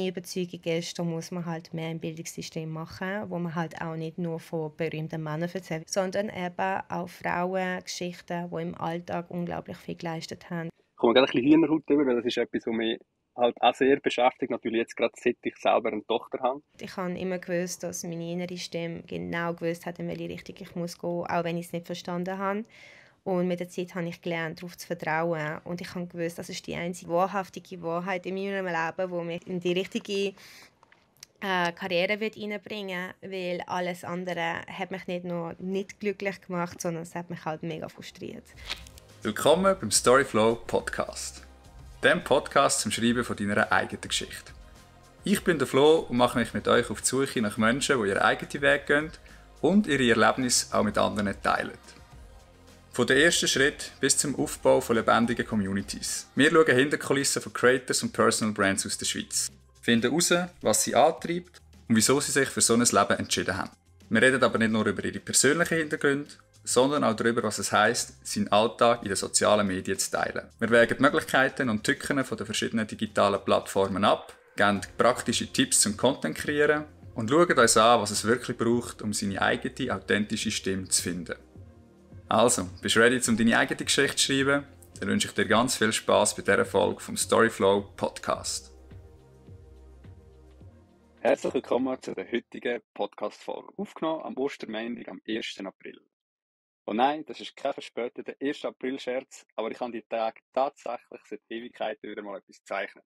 meine Überzeugung ist, da muss man halt mehr im Bildungssystem machen, wo man halt auch nicht nur von berühmten Männern erzählt, sondern eben auch Frauengeschichten, die im Alltag unglaublich viel geleistet haben. Ich komme gerade ein bisschen Hühnerhaut über, weil das ist etwas, was mich halt auch sehr beschäftigt, natürlich jetzt gerade seit ich selber eine Tochter habe. Ich habe immer gewusst, dass meine innere Stimme genau gewusst hat, in welche Richtung ich muss gehen, auch wenn ich es nicht verstanden habe. Und mit der Zeit habe ich gelernt, darauf zu vertrauen. Und ich habe gewusst, das ist die einzige wahrhaftige Wahrheit in meinem Leben, die mich in die richtige Karriere wird reinbringen, weil alles andere hat mich nicht nur nicht glücklich gemacht, sondern es hat mich halt mega frustriert. Willkommen beim Storyflow Podcast, dem Podcast zum Schreiben von deiner eigenen Geschichte. Ich bin der Flo und mache mich mit euch auf die Suche nach Menschen, die ihren eigenen Weg gehen und ihre Erlebnisse auch mit anderen teilen. Von den ersten Schritt bis zum Aufbau von lebendigen Communities. Wir schauen hinter die Kulissen von Creators und Personal Brands aus der Schweiz. Finden heraus, was sie antreibt und wieso sie sich für so ein Leben entschieden haben. Wir reden aber nicht nur über ihre persönlichen Hintergründe, sondern auch darüber, was es heisst, seinen Alltag in den sozialen Medien zu teilen. Wir wägen die Möglichkeiten und Tücken von den verschiedenen digitalen Plattformen ab, geben praktische Tipps zum Content kreieren und schauen uns an, was es wirklich braucht, um seine eigene, authentische Stimme zu finden. Also, bist du ready, um deine eigene Geschichte zu schreiben? Dann wünsche ich dir ganz viel Spass bei dieser Folge vom Storyflow Podcast. Herzlich willkommen zu der heutigen Podcast-Folge, aufgenommen am Ostermontag, am 1. April. Und nein, das ist kein verspäteter 1. April-Scherz, aber ich habe die Tage tatsächlich seit Ewigkeiten wieder mal etwas gezeichnet.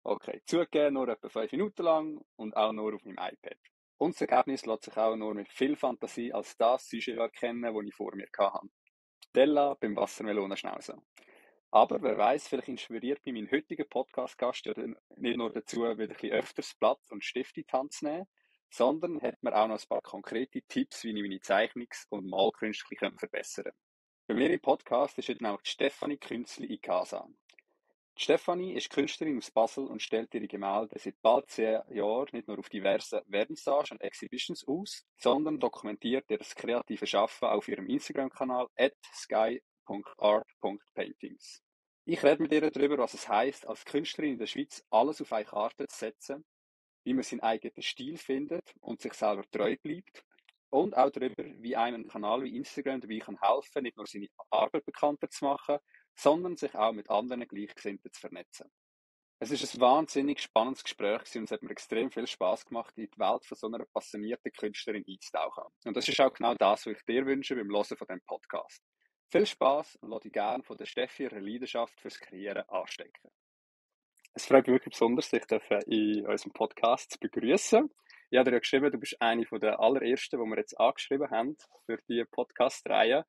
Okay, zugegeben nur etwa 5 Minuten lang und auch nur auf meinem iPad. Und das Ergebnis lässt sich auch nur mit viel Fantasie als das Sujet erkennen, das ich vor mir hatte. Della beim Wassermelonenschnauzen. Aber wer weiß, vielleicht inspiriert mich mein heutiger Podcast-Gast ja nicht nur dazu, wieder ein bisschen öfters Blatt und Stift in die Hand zu nehmen, sondern hat mir auch noch ein paar konkrete Tipps, wie ich meine Zeichnungs- und Malkünste verbessern kann. Bei mir im Podcast ist heute auch die Stefanie Künzli in Casa. Die Stefanie ist Künstlerin aus Basel und stellt ihre Gemälde seit bald 10 Jahren nicht nur auf diversen Vernissagen und Exhibitions aus, sondern dokumentiert ihr das kreative Schaffen auf ihrem Instagram-Kanal @sky.art.paintings. Ich rede mit ihr darüber, was es heisst, als Künstlerin in der Schweiz alles auf eine Karte zu setzen, wie man seinen eigenen Stil findet und sich selber treu bleibt, und auch darüber, wie einem ein Kanal wie Instagram dabei kann helfen, nicht nur seine Arbeit bekannter zu machen, sondern sich auch mit anderen Gleichgesinnten zu vernetzen. Es ist ein wahnsinnig spannendes Gespräch und es hat mir extrem viel Spaß gemacht, in die Welt von so einer passionierten Künstlerin einzutauchen. Und das ist auch genau das, was ich dir wünsche beim Hören von diesem Podcast. Viel Spaß und lass dich gerne von der Steffi ihrer Leidenschaft fürs Kreieren anstecken. Es freut mich wirklich besonders, dich in unserem Podcast zu begrüßen. Ich habe dir ja geschrieben, du bist eine der allerersten, die wir jetzt angeschrieben haben für die Podcast-Reihe.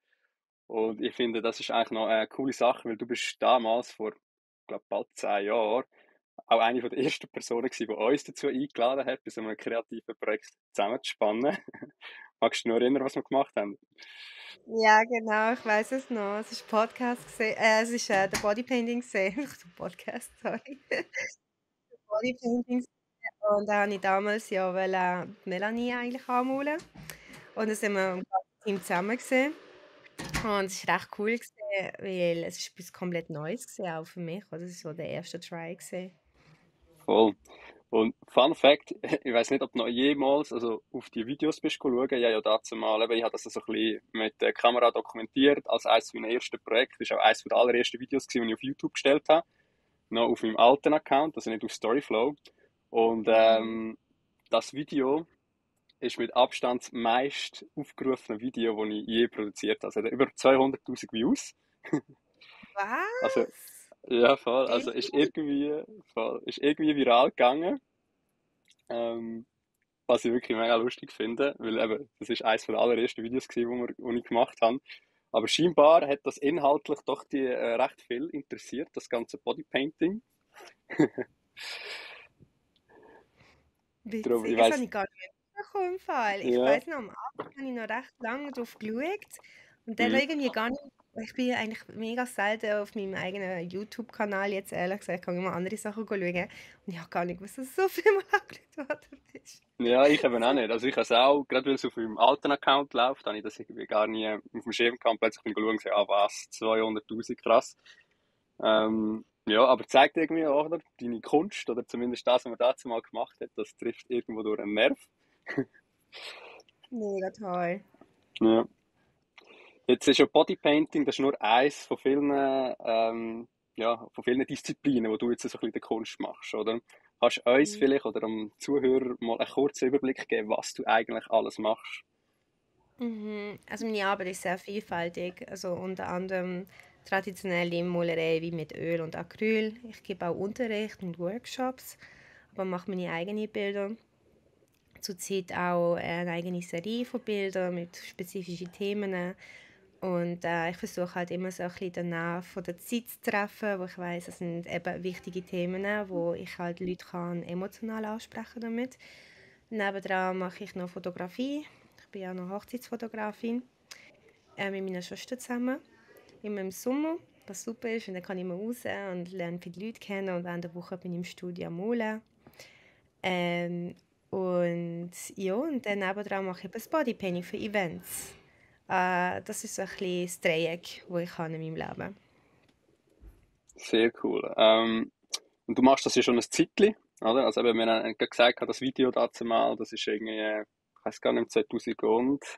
Und ich finde, das ist eigentlich noch eine coole Sache, weil du bist damals, vor, glaube bald 10 Jahren, auch eine der ersten Personen gewesen, die uns dazu eingeladen hat, bei so einem kreativen Projekt zusammenzuspannen. Magst du dich noch erinnern, was wir gemacht haben? Ja, genau, ich weiß es noch. Es ist Podcast gesehen, es ist der Bodypainting gesehen. Podcast, sorry. Bodypainting. Und da habe ich damals ja Melanie eigentlich anmalen. Und dann sind wir im ganzen Team zusammen gewesen. Und es war recht cool gewesen, weil es ist etwas komplett Neues gewesen, auch für mich. Oder? Es war so der erste Try gewesen. Voll. Und Fun Fact, ich weiß nicht, ob du noch jemals auf die Videos bist schauen. Ich habe ja dazu mal, ich habe das so ein bisschen mit der Kamera dokumentiert, als eines meiner ersten Projekte. Das war auch eines der allerersten Videos, die ich auf YouTube gestellt habe. Noch auf meinem alten Account, also nicht auf Storyflow. Und das Video ist mit Abstand das meist aufgerufene Video, das ich je produziert habe. Es hat über 200'000 Views. Also, Was? ja, voll. Also Echt? ist irgendwie viral gegangen. Was ich wirklich mega lustig finde, weil eben, das ist eines der allerersten Videos gewesen, die ich gemacht habe. Aber scheinbar hat das inhaltlich doch die recht viel interessiert, das ganze Bodypainting. Darum, ich Witzig, das habe weiss, ich gar nicht mitbekommen im Fall. Ich ja, weiß noch, am Anfang habe ich noch recht lange drauf geschaut und dann hm. irgendwie gar nicht. Ich bin eigentlich mega selten auf meinem eigenen YouTube-Kanal, jetzt ehrlich gesagt, kann ich immer andere Sachen schauen. Und ich habe gar nicht gewusst, dass du so viel mal angeschaut worden bist. Ja, ich eben auch nicht. Also ich habe es auch, gerade weil es auf meinem alten Account läuft, habe ich das irgendwie gar nie auf dem Schirm gehabt. Plötzlich bin ich geschaut und gesagt, ah was, 200'000, krass. Ja, aber zeigt irgendwie auch, oder? Deine Kunst, oder zumindest das, was man dazu mal gemacht hat, das trifft irgendwo durch einen Nerv. Mega toll. Ja. Jetzt ist ja Bodypainting, das ist nur eins von vielen Disziplinen, wo du jetzt so ein bisschen die Kunst machst, oder? Kannst du uns Mhm. vielleicht oder dem Zuhörer mal einen kurzen Überblick geben, was du eigentlich alles machst? Also meine Arbeit ist sehr vielfältig. Also unter anderem traditionelle Malerei wie mit Öl und Acryl. Ich gebe auch Unterricht und Workshops, aber mache meine eigenen Bilder. Zurzeit auch eine eigene Serie von Bildern mit spezifischen Themen. Und ich versuche halt immer so ein bisschen danach von der Zeit zu treffen, wo ich weiß, das sind eben wichtige Themen, wo ich halt Leute kann emotional ansprechen damit. Nebendran mache ich noch Fotografie. Ich bin ja noch Hochzeitsfotografin mit meiner Schwester zusammen. Immer im Sommer, was super ist. Und dann kann ich immer raus und lerne viele Leute kennen. Und während der Woche bin ich im Studio am Malen. Ähm, und ja, und dann nebendran mache ich eben das Bodypainting für Events. Das ist so ein bisschen das Dreieck, das ich habe in meinem Leben. Sehr cool. Und du machst das ja schon ein Zeitchen, oder? Also eben, wir haben gerade gesagt, das Video dazu mal, das ist irgendwie, ich weiß gar nicht, 2014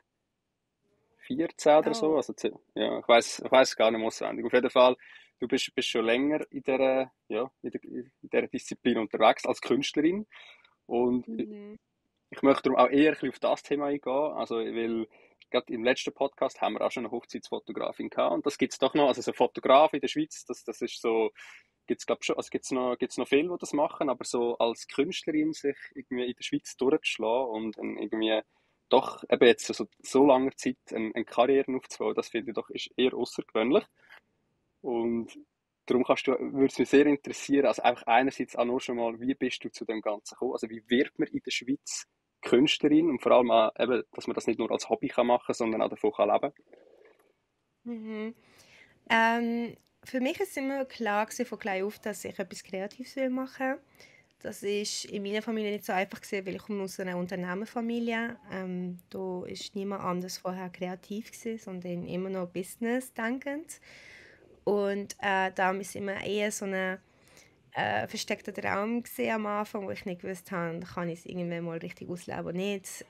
oder so. Oh. Also, ja, ich weiß gar nicht mehr auswendig. Auf jeden Fall, du bist schon länger in dieser Disziplin unterwegs als Künstlerin. Und Mhm. ich möchte darum auch eher ein bisschen auf das Thema eingehen. Also, weil gerade im letzten Podcast haben wir auch schon eine Hochzeitsfotografin gehabt. Und das gibt es doch noch. Also, so Fotograf in der Schweiz, das ist so, gibt es glaube schon, also gibt's noch viele, die das machen. Aber so als Künstlerin sich irgendwie in der Schweiz durchzuschlagen und irgendwie doch eben jetzt so langer Zeit eine Karriere aufzubauen, das finde ich doch ist eher außergewöhnlich. Und darum würde es mich sehr interessieren, also einfach einerseits auch nur schon mal, wie bist du zu dem Ganzen gekommen? Also wie wird man in der Schweiz Künstlerin und vor allem auch eben, dass man das nicht nur als Hobby kann machen, sondern auch davon kann leben? Mhm. Für mich ist es immer klar gewesen, von klein auf, dass ich etwas Kreatives machen will. Das ist in meiner Familie nicht so einfach gewesen, weil ich komme aus einer Unternehmerfamilie. Da ist niemand anders vorher kreativ gewesen, sondern immer noch Business denkend. Und da ist immer eher so ein versteckter Traum gesehen am Anfang, wo ich nicht gewusst habe, kann ich es irgendwann mal richtig ausleben oder nicht.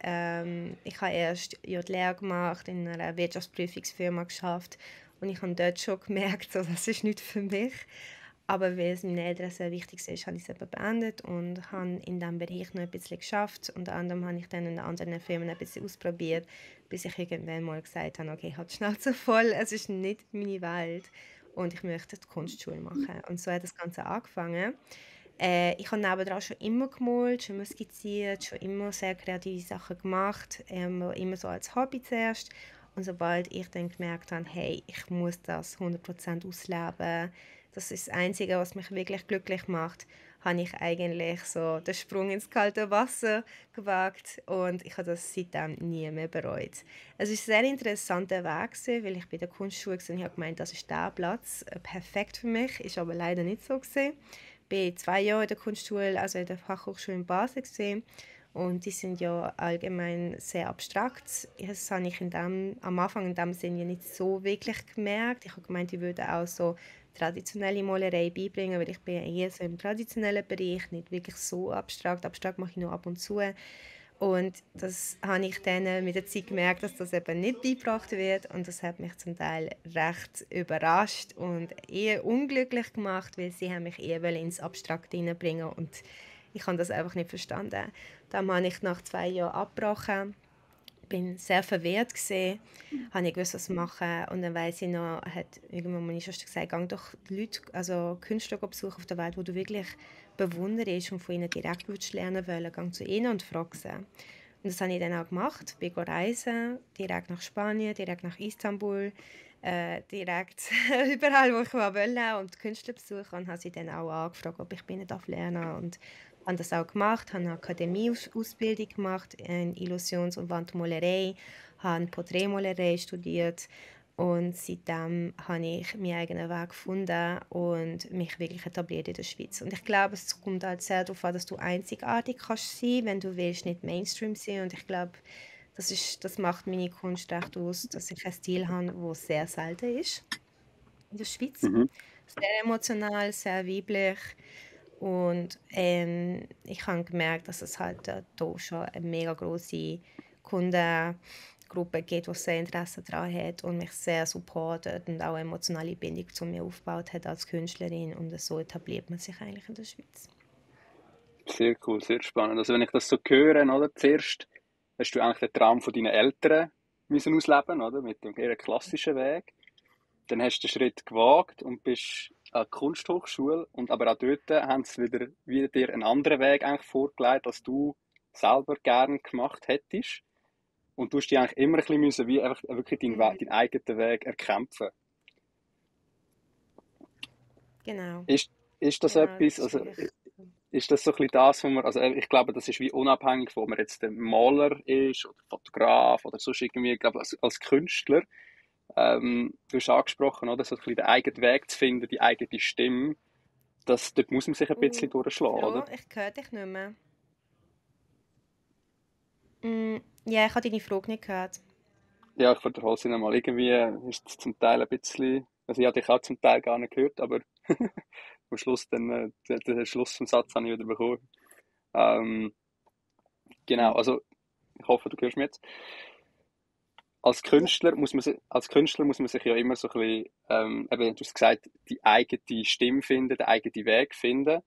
Ich habe erst ja, die Lehre gemacht, in einer Wirtschaftsprüfungsfirma geschafft und ich habe dort schon gemerkt, so, das ist nicht für mich. Aber weil es meinen Eltern sehr wichtig ist, habe ich es eben beendet und habe in diesem Bereich noch ein bisschen geschafft. Unter anderem habe ich dann in anderen Firmen ein bisschen ausprobiert, bis ich irgendwann mal gesagt habe, okay, ich habe die Schnauze voll, es ist nicht meine Welt und ich möchte die Kunstschule machen. Und so hat das Ganze angefangen. Ich habe nebenan schon immer gemalt, schon immer skizziert, schon immer sehr kreative Sachen gemacht, immer so als Hobby zuerst. Und sobald ich dann gemerkt habe, hey, ich muss das 100% ausleben, das ist das Einzige, was mich wirklich glücklich macht, habe ich eigentlich so den Sprung ins kalte Wasser gewagt und ich habe das seitdem nie mehr bereut. Es ist ein sehr interessanter Weg gewesen, weil ich bei der Kunstschule war und ich habe gemeint, das ist der Platz, perfekt für mich, ist aber leider nicht so gewesen. Ich war 2 Jahre in der Kunstschule, also in der Fachhochschule in Basel gewesen. Und die sind ja allgemein sehr abstrakt. Das habe ich am Anfang in dem Sinne nicht so wirklich gemerkt. Ich habe gemeint, ich würde auch so traditionelle Malerei beibringen, weil ich bin ja eher so im traditionellen Bereich, nicht wirklich so abstrakt. Abstrakt mache ich nur ab und zu. Und das habe ich dann mit der Zeit gemerkt, dass das eben nicht beigebracht wird. Und das hat mich zum Teil recht überrascht und eher unglücklich gemacht, weil sie haben mich eher ins Abstrakte hineinbringen und ich habe das einfach nicht verstanden. Dann habe ich nach 2 Jahren abgebrochen, bin sehr verwirrt gesehen, habe nicht gewusst, was machen. Und dann weiss ich noch, hat irgendwann meine Schwester gesagt, geh doch die Leute, also Künstler besuchen auf der Welt, wo du wirklich bewunderst und von ihnen direkt lernen willst, geh zu ihnen und frag sie. Und das habe ich dann auch gemacht. Ich bin reisen, direkt nach Spanien, direkt nach Istanbul, direkt überall, wo ich wollte und die Künstler besuchen und habe sie dann auch angefragt, ob ich bei ihnen lernen darf. Und habe das auch gemacht, habe eine Akademie-Ausbildung gemacht in Illusions- und Wandmalerei, habe Porträtmalerei studiert und seitdem habe ich meinen eigenen Weg gefunden und mich wirklich etabliert in der Schweiz. Und ich glaube, es kommt halt sehr darauf an, dass du einzigartig kannst sein, wenn du willst, nicht Mainstream sein. Und ich glaube, das macht meine Kunst recht aus, dass ich einen Stil habe, der sehr selten ist in der Schweiz. Mhm. sehr emotional, sehr weiblich. Und ich habe gemerkt, dass es halt da schon eine mega große Kundengruppe gibt, die sehr Interesse daran hat und mich sehr supportet und auch eine emotionale Bindung zu mir aufgebaut hat als Künstlerin. Und so etabliert man sich eigentlich in der Schweiz. Sehr cool, sehr spannend. Also wenn ich das so höre, oder? Zuerst hast du eigentlich den Traum von deinen Eltern müssen ausleben, oder? Mit dem eher klassischen Weg. Dann hast du den Schritt gewagt und bist an die Kunsthochschule. Und aber auch dort haben sie wieder dir einen anderen Weg eigentlich vorgelegt, als du selber gerne gemacht hättest. Und du musst dich eigentlich immer ein bisschen müssen, wie einfach wirklich Mhm. deinen eigenen Weg erkämpfen. Genau, Ist, ist das genau, das etwas, ist also wirklich so. ist das so ein bisschen das, was man, also ich glaube, das ist wie unabhängig von, ob man jetzt der Maler ist oder Fotograf oder sonst irgendwie, ich glaube, als Künstler, du hast angesprochen, oder, so ein bisschen den eigenen Weg zu finden, die eigene Stimme, dort muss man sich ein bisschen durchschlagen, oder? Flo, ich höre dich nicht mehr. Ja, ich habe deine Frage nicht gehört. Ja, ich wiederhole sie nochmal. Irgendwie ist es zum Teil ein bisschen, also ich habe dich auch zum Teil gar nicht gehört, aber am Schluss dann, den Schluss vom Satz habe ich wieder bekommen. Ähm, genau, Mhm. also ich hoffe, du hörst mich jetzt. Ja. Als Künstler muss man sich ja immer so ein bisschen, eben, du hast gesagt, die eigene Stimme finden, den eigenen Weg finden.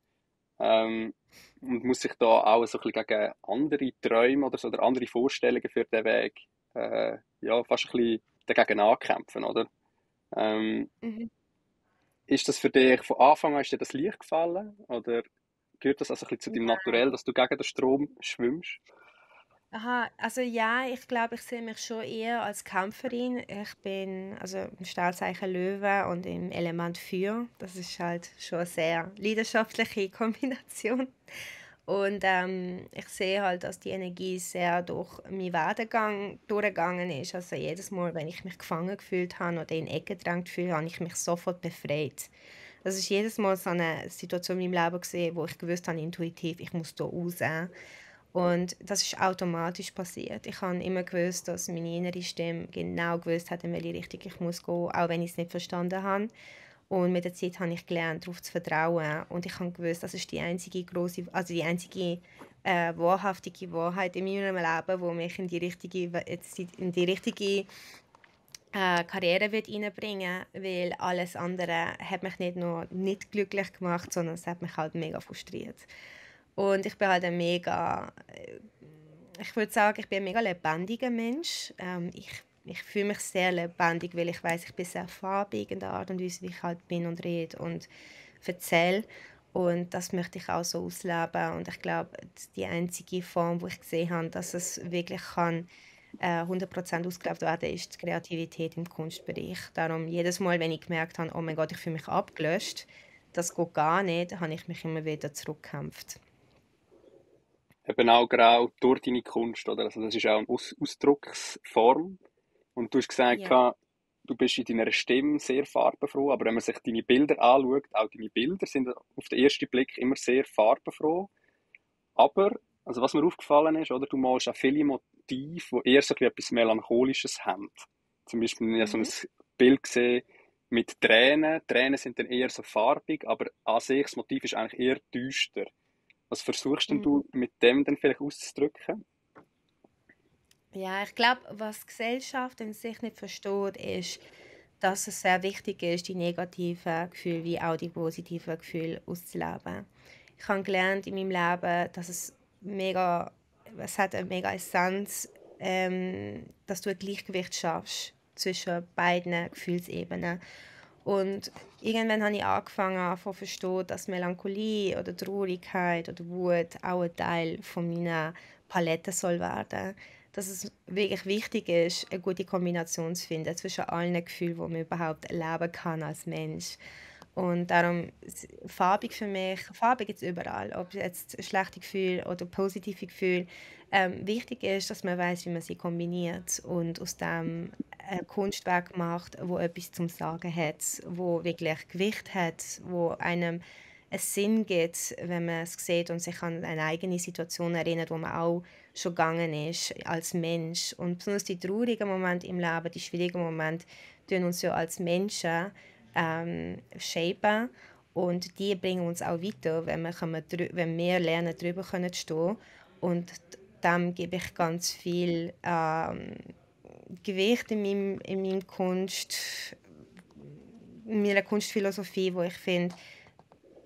Ähm, und muss sich da auch so ein bisschen gegen andere Träume oder so, oder andere Vorstellungen für den Weg, ja, fast ein bisschen dagegen ankämpfen, oder? Ähm, Mhm. ist das für dich von Anfang an, ist dir das leicht gefallen? Oder gehört das also ein bisschen zu deinem Naturell, dass du gegen den Strom schwimmst? Aha, also ja, ich glaube, ich sehe mich schon eher als Kämpferin. Ich bin also im Sternzeichen Löwe und im Element Feuer. Das ist halt schon eine sehr leidenschaftliche Kombination. Und ich sehe halt, dass die Energie sehr durch meinen Werdegang durchgegangen ist. Also jedes Mal, wenn ich mich gefangen gefühlt habe oder in Ecke gedrängt gefühlt habe, habe ich mich sofort befreit. Das ist jedes Mal so eine Situation in meinem Leben gesehen, wo ich gewusst habe, intuitiv, ich muss da raus. Und das ist automatisch passiert. Ich habe immer gewusst, dass meine innere Stimme genau gewusst hat, in welche Richtung ich muss gehen, auch wenn ich es nicht verstanden habe. Und mit der Zeit habe ich gelernt, darauf zu vertrauen. Und ich habe gewusst, das ist die einzige große, also die einzige wahrhaftige Wahrheit in meinem Leben, wo mich in die richtige Karriere wird reinbringen, weil alles andere hat mich nicht nur nicht glücklich gemacht, sondern es hat mich halt mega frustriert. Und ich bin halt ich würde sagen, ich bin ein mega lebendiger Mensch. Ich fühle mich sehr lebendig, weil ich weiß, ich bin sehr farbig in der Art und Weise, wie ich halt bin und rede und erzähle. Und das möchte ich auch so ausleben. Und ich glaube, die einzige Form, wo ich gesehen habe, dass es wirklich kann 100% ausgelebt werden, ist die Kreativität im Kunstbereich. Darum, jedes Mal, wenn ich gemerkt habe, oh mein Gott, ich fühle mich abgelöscht, das geht gar nicht, habe ich mich immer wieder zurückgekämpft. Eben auch grau durch deine Kunst, oder? Also das ist auch eine Ausdrucksform. Und du hast gesagt, Ja. du bist in deiner Stimme sehr farbenfroh, aber wenn man sich deine Bilder anschaut, auch deine Bilder sind auf den ersten Blick immer sehr farbenfroh. Aber, also was mir aufgefallen ist, oder, du malst auch viele Motive, die eher so etwas Melancholisches haben. Zum Beispiel habe ich so Mhm. ein Bild gesehen mit Tränen. Tränen sind dann eher so farbig, aber an sich das Motiv ist eigentlich eher düster. Was versuchst denn Mhm. du mit dem dann vielleicht auszudrücken? Ja, ich glaube, was die Gesellschaft in sich nicht versteht, ist, dass es sehr wichtig ist, die negativen Gefühle wie auch die positiven Gefühle auszuleben. Ich habe gelernt in meinem Leben, dass es hat eine mega Essenz, dass du ein Gleichgewicht schaffst zwischen beiden Gefühlsebenen. Und irgendwann habe ich angefangen zu verstehen, dass Melancholie oder Traurigkeit oder Wut auch ein Teil von meiner Palette soll werden. Dass es wirklich wichtig ist, eine gute Kombination zu finden zwischen allen Gefühlen, die man überhaupt erleben kann als Mensch. Und darum, farbig für mich, farbig gibt es überall, ob jetzt schlechte Gefühle oder positive Gefühle. Wichtig ist, dass man weiß, wie man sie kombiniert und aus dem ein Kunstwerk macht, wo etwas zum Sagen hat, wo wirklich Gewicht hat, wo einem einen Sinn gibt, wenn man es sieht und sich an eine eigene Situation erinnert, wo man auch schon gegangen ist als Mensch. Und besonders die traurigen Momente im Leben, die schwierigen Momente, tun uns ja als Menschen shapen. Und die bringen uns auch weiter, wenn wir lernen, drüber können zu stehen. Und dem gebe ich ganz viel Gewicht in meiner Kunstphilosophie, wo ich finde,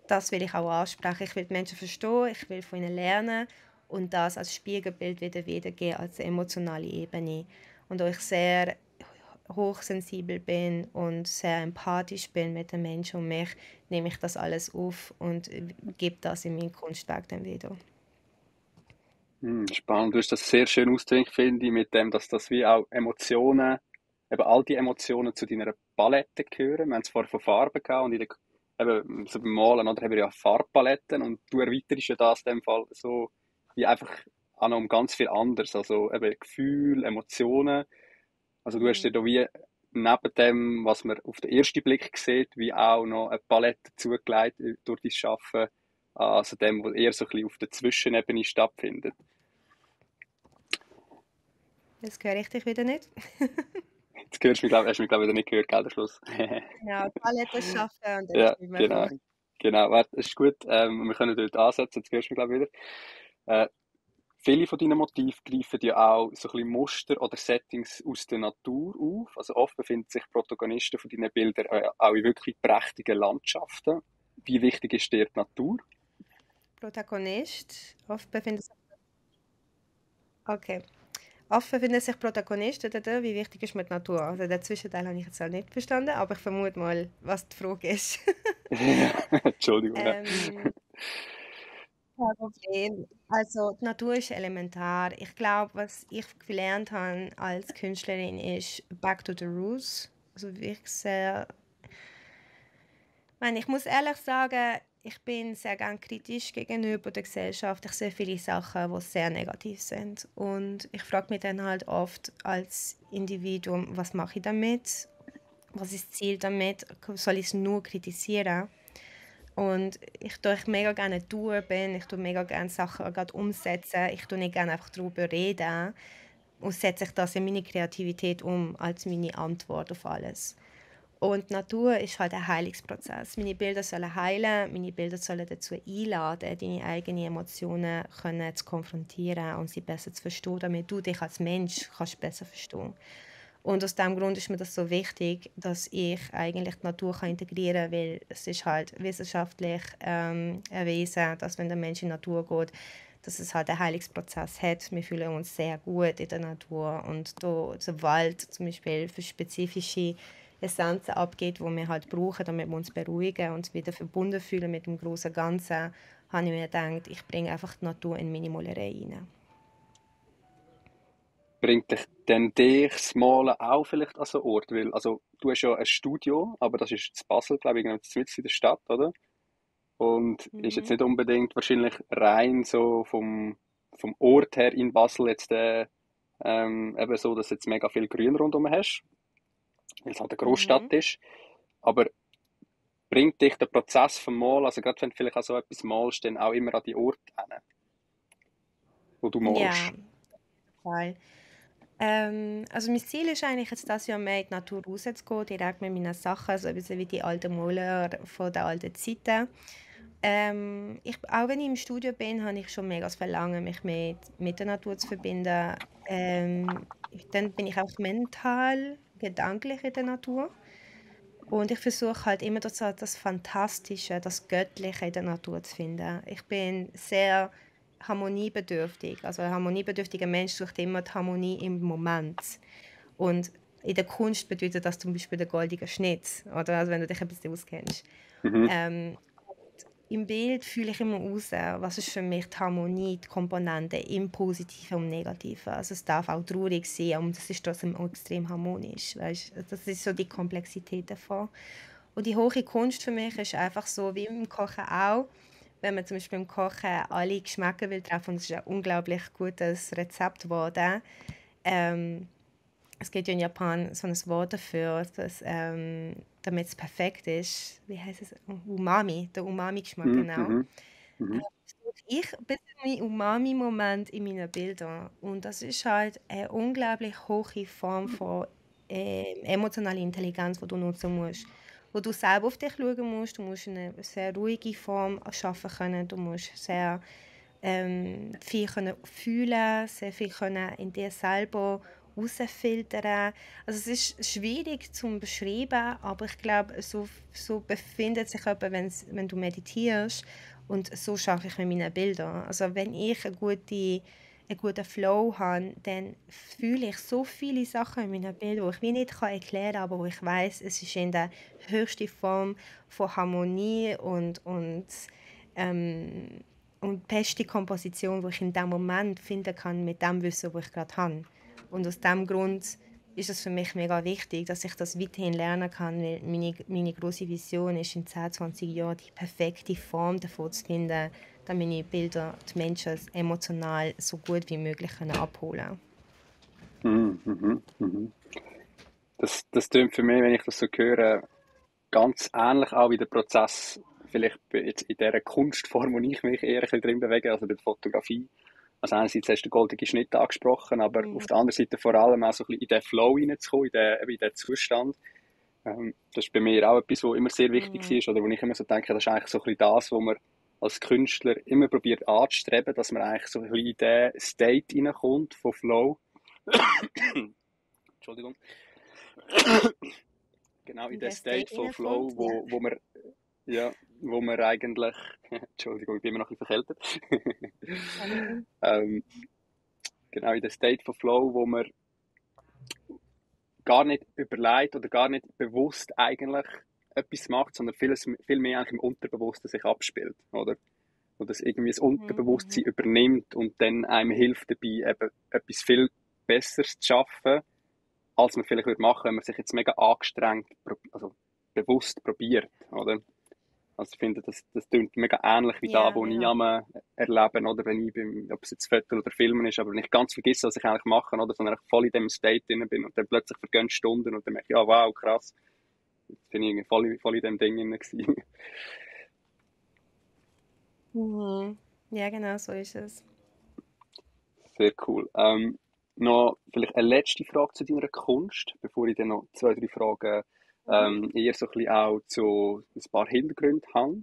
das will ich auch ansprechen. Ich will die Menschen verstehen, ich will von ihnen lernen und das als Spiegelbild wieder wiedergeben, als emotionale Ebene. Und da ich sehr hochsensibel bin und sehr empathisch bin mit den Menschen um mich, nehme ich das alles auf und gebe das in mein Kunstwerk dann wieder. Spannend, du hast das sehr schön ausgedrückt, finde ich, mit dem, dass das wie auch Emotionen, eben all die Emotionen zu deiner Palette gehören. Wir haben es vorher von Farben gehabt und eben, so beim Malen, oder, haben wir ja Farbpaletten und du erweiterst ja das in dem Fall so wie einfach auch noch um ganz viel anderes, also eben Gefühl, Emotionen. Also du hast dir da wie neben dem, was man auf den ersten Blick sieht, wie auch noch eine Palette zugelegt durch dein Schaffen, also dem, was eher so ein bisschen auf der Zwischenebene stattfindet. Das höre ich dich wieder nicht. Jetzt hast du mich, glaube ich, wieder nicht gehört, gell, der Schluss. Genau, Palette schaffen und dann Ja, spielen wir genau. vor. Genau, warte, das ist gut. Wir können dort ansetzen, jetzt hörst du mich, glaube ich, wieder. Äh, Viele von deinen Motiven greifen ja auch so ein bisschen Muster oder Settings aus der Natur auf. Also oft befinden sich Protagonisten von deinen Bildern auch in wirklich prächtigen Landschaften. Wie wichtig ist dir die Natur? Protagonist, oft befindet sich, okay. Oft befinden sich Protagonisten dort, wie wichtig ist mir die Natur? Also den Zwischenteil habe ich jetzt auch nicht verstanden, aber ich vermute mal, was die Frage ist. Entschuldigung. Ja. ähm, Kein Problem. Also die Natur ist elementar. Ich glaube, was ich gelernt habe als Künstlerin ist Back to the Roots. Also wirklich sehr. Ich meine, ich muss ehrlich sagen, ich bin sehr gern kritisch gegenüber der Gesellschaft. Ich sehe viele Sachen, die sehr negativ sind. Und ich frage mich dann halt oft als Individuum, was mache ich damit? Was ist das Ziel damit? Soll ich es nur kritisieren? Und da ich mega gerne eine Tour bin, ich tue mega gerne Sachen gerade umsetzen, ich tue nicht gerne einfach darüber reden und setze ich das in meine Kreativität um als meine Antwort auf alles. Und die Natur ist halt ein Heilungsprozess. Meine Bilder sollen heilen, meine Bilder sollen dazu einladen, deine eigenen Emotionen zu konfrontieren und sie besser zu verstehen, damit du dich als Mensch kannst besser verstehen. Und aus diesem Grund ist mir das so wichtig, dass ich eigentlich die Natur integrieren kann, weil es ist halt wissenschaftlich erwiesen, dass wenn der Mensch in die Natur geht, dass es halt einen Heilungsprozess hat. Wir fühlen uns sehr gut in der Natur und da der Wald zum Beispiel für spezifische Essenzen abgeht, die wir halt brauchen, damit wir uns beruhigen und uns wieder verbunden fühlen mit dem großen Ganzen, habe ich mir gedacht, ich bringe einfach die Natur in meine Malerei rein. Bringt dich denn das Malen auch vielleicht an so einen Ort? Weil, also, du hast ja ein Studio, aber das ist in Basel, glaube ich, irgendwo in der Stadt, oder? Und ist jetzt Mhm. nicht unbedingt wahrscheinlich rein so vom Ort her in Basel jetzt eben so, dass du jetzt mega viel Grün rundherum hast, weil es halt eine Großstadt Mhm. ist. Aber bringt dich der Prozess vom Malen, also gerade wenn du vielleicht auch so etwas malst, dann auch immer an die Orte hin, wo du Ja, malst? voll. Also mein Ziel ist eigentlich jetzt das Jahr mehr in die Natur rauszugehen, direkt mit meinen Sachen, so ein bisschen wie die alten Maler von der alten Zeiten. Auch wenn ich im Studio bin, habe ich schon mega das Verlangen, mich mit der Natur zu verbinden. Dann bin ich auch mental, gedanklich in der Natur. Und ich versuche halt immer das Fantastische, das Göttliche in der Natur zu finden. Ich bin sehr harmoniebedürftig. Also ein harmoniebedürftiger Mensch sucht immer die Harmonie im Moment. Und in der Kunst bedeutet das zum Beispiel der goldige Schnitt, oder? Also wenn du dich ein bisschen auskennst. Mhm. Ähm, Im Bild fühle ich immer raus, was ist für mich die Harmonie, die Komponente im Positiven und Negativen. Also es darf auch traurig sein, und das ist trotzdem auch extrem harmonisch. Weißt? Das ist so die Komplexität davon. Und die hohe Kunst für mich ist einfach so, wie im Kochen auch, wenn man zum Beispiel im Kochen alle Geschmäcker will treffen, und es ist ein unglaublich gutes Rezept geworden, ähm, es gibt ja in Japan so ein Wort dafür, damit es perfekt ist. Wie heißt es? Umami, der Umami-Geschmack, Mhm. genau. Mhm. Mhm. Ich bin mein Umami-Moment in meinen Bildern. Und das ist halt eine unglaublich hohe Form von emotionaler Intelligenz, die du nutzen musst, wo du selber auf dich schauen musst. Du musst eine sehr ruhige Form schaffen können. Du musst sehr viel können fühlen, sehr viel können in dir selber herausfiltern. Also es ist schwierig zu beschreiben, aber ich glaube, so befindet sich jemand, wenn du meditierst, und so schaffe ich mit meinen Bildern. Also wenn ich einen guten Flow habe, dann fühle ich so viele Sachen in meinen Bildern, die ich wie nicht erklären kann, aber wo ich weiß, es ist in der höchsten Form von Harmonie ähm, und die beste Komposition, die ich in dem Moment finden kann mit dem Wissen, das ich gerade habe. Und aus diesem Grund ist es für mich mega wichtig, dass ich das weiterhin lernen kann, weil meine grosse Vision ist, in 10, 20 Jahren die perfekte Form davon zu finden, damit meine Bilder die Menschen emotional so gut wie möglich abholen Mhm, mhm, mhm. Das klingt für mich, wenn ich das so höre, ganz ähnlich auch wie der Prozess, vielleicht jetzt in dieser Kunstform, wo ich mich eher ein bisschen drin bewege, also bei der Fotografie. Also einerseits hast du den goldenen Schnitt angesprochen, aber auf können. der anderen Seite vor allem auch so ein bisschen in den Flow reinzukommen, in den Zustand. Das ist bei mir auch etwas, was immer sehr wichtig Mhm. ist, oder wo ich immer so denke, das ist eigentlich so ein bisschen das, was man als Künstler immer probiert anzustreben, dass man eigentlich so ein bisschen in den State reinkommt von Flow. Entschuldigung. Genau in In den den State State von reinkommt, Flow, ja. ja, wo man eigentlich, Entschuldigung, ich bin immer noch ein bisschen verkältet. Kein Ding. ähm, genau in den State von Flow, wo man gar nicht überlegt oder gar nicht bewusst eigentlich etwas macht, sondern viel mehr eigentlich im Unterbewussten sich abspielt, oder? Wo das irgendwie das Mhm. Unterbewusstsein Mhm. übernimmt und dann einem hilft dabei, eben etwas viel Besseres zu schaffen, als man vielleicht würde machen, wenn man sich jetzt mega angestrengt, also bewusst probiert, oder? Also ich finde, das klingt mega ähnlich wie da, Ja, wo ich ja. am erleben, oder wenn ich ob es jetzt Foto oder Filmen ist, aber wenn ich ganz vergesse, was ich eigentlich mache, oder, sondern ich voll in dem State drin bin und dann plötzlich vergehen Stunden und dann merke ich, ja, wow, krass, jetzt bin ich irgendwie voll in dem Ding drin gewesen. Mhm. Ja, genau, so ist es. Sehr cool. Noch vielleicht eine letzte Frage zu deiner Kunst, bevor ich dann noch zwei, drei Fragen Mhm. eher so ein bisschen auch zu ein paar Hintergründen habe.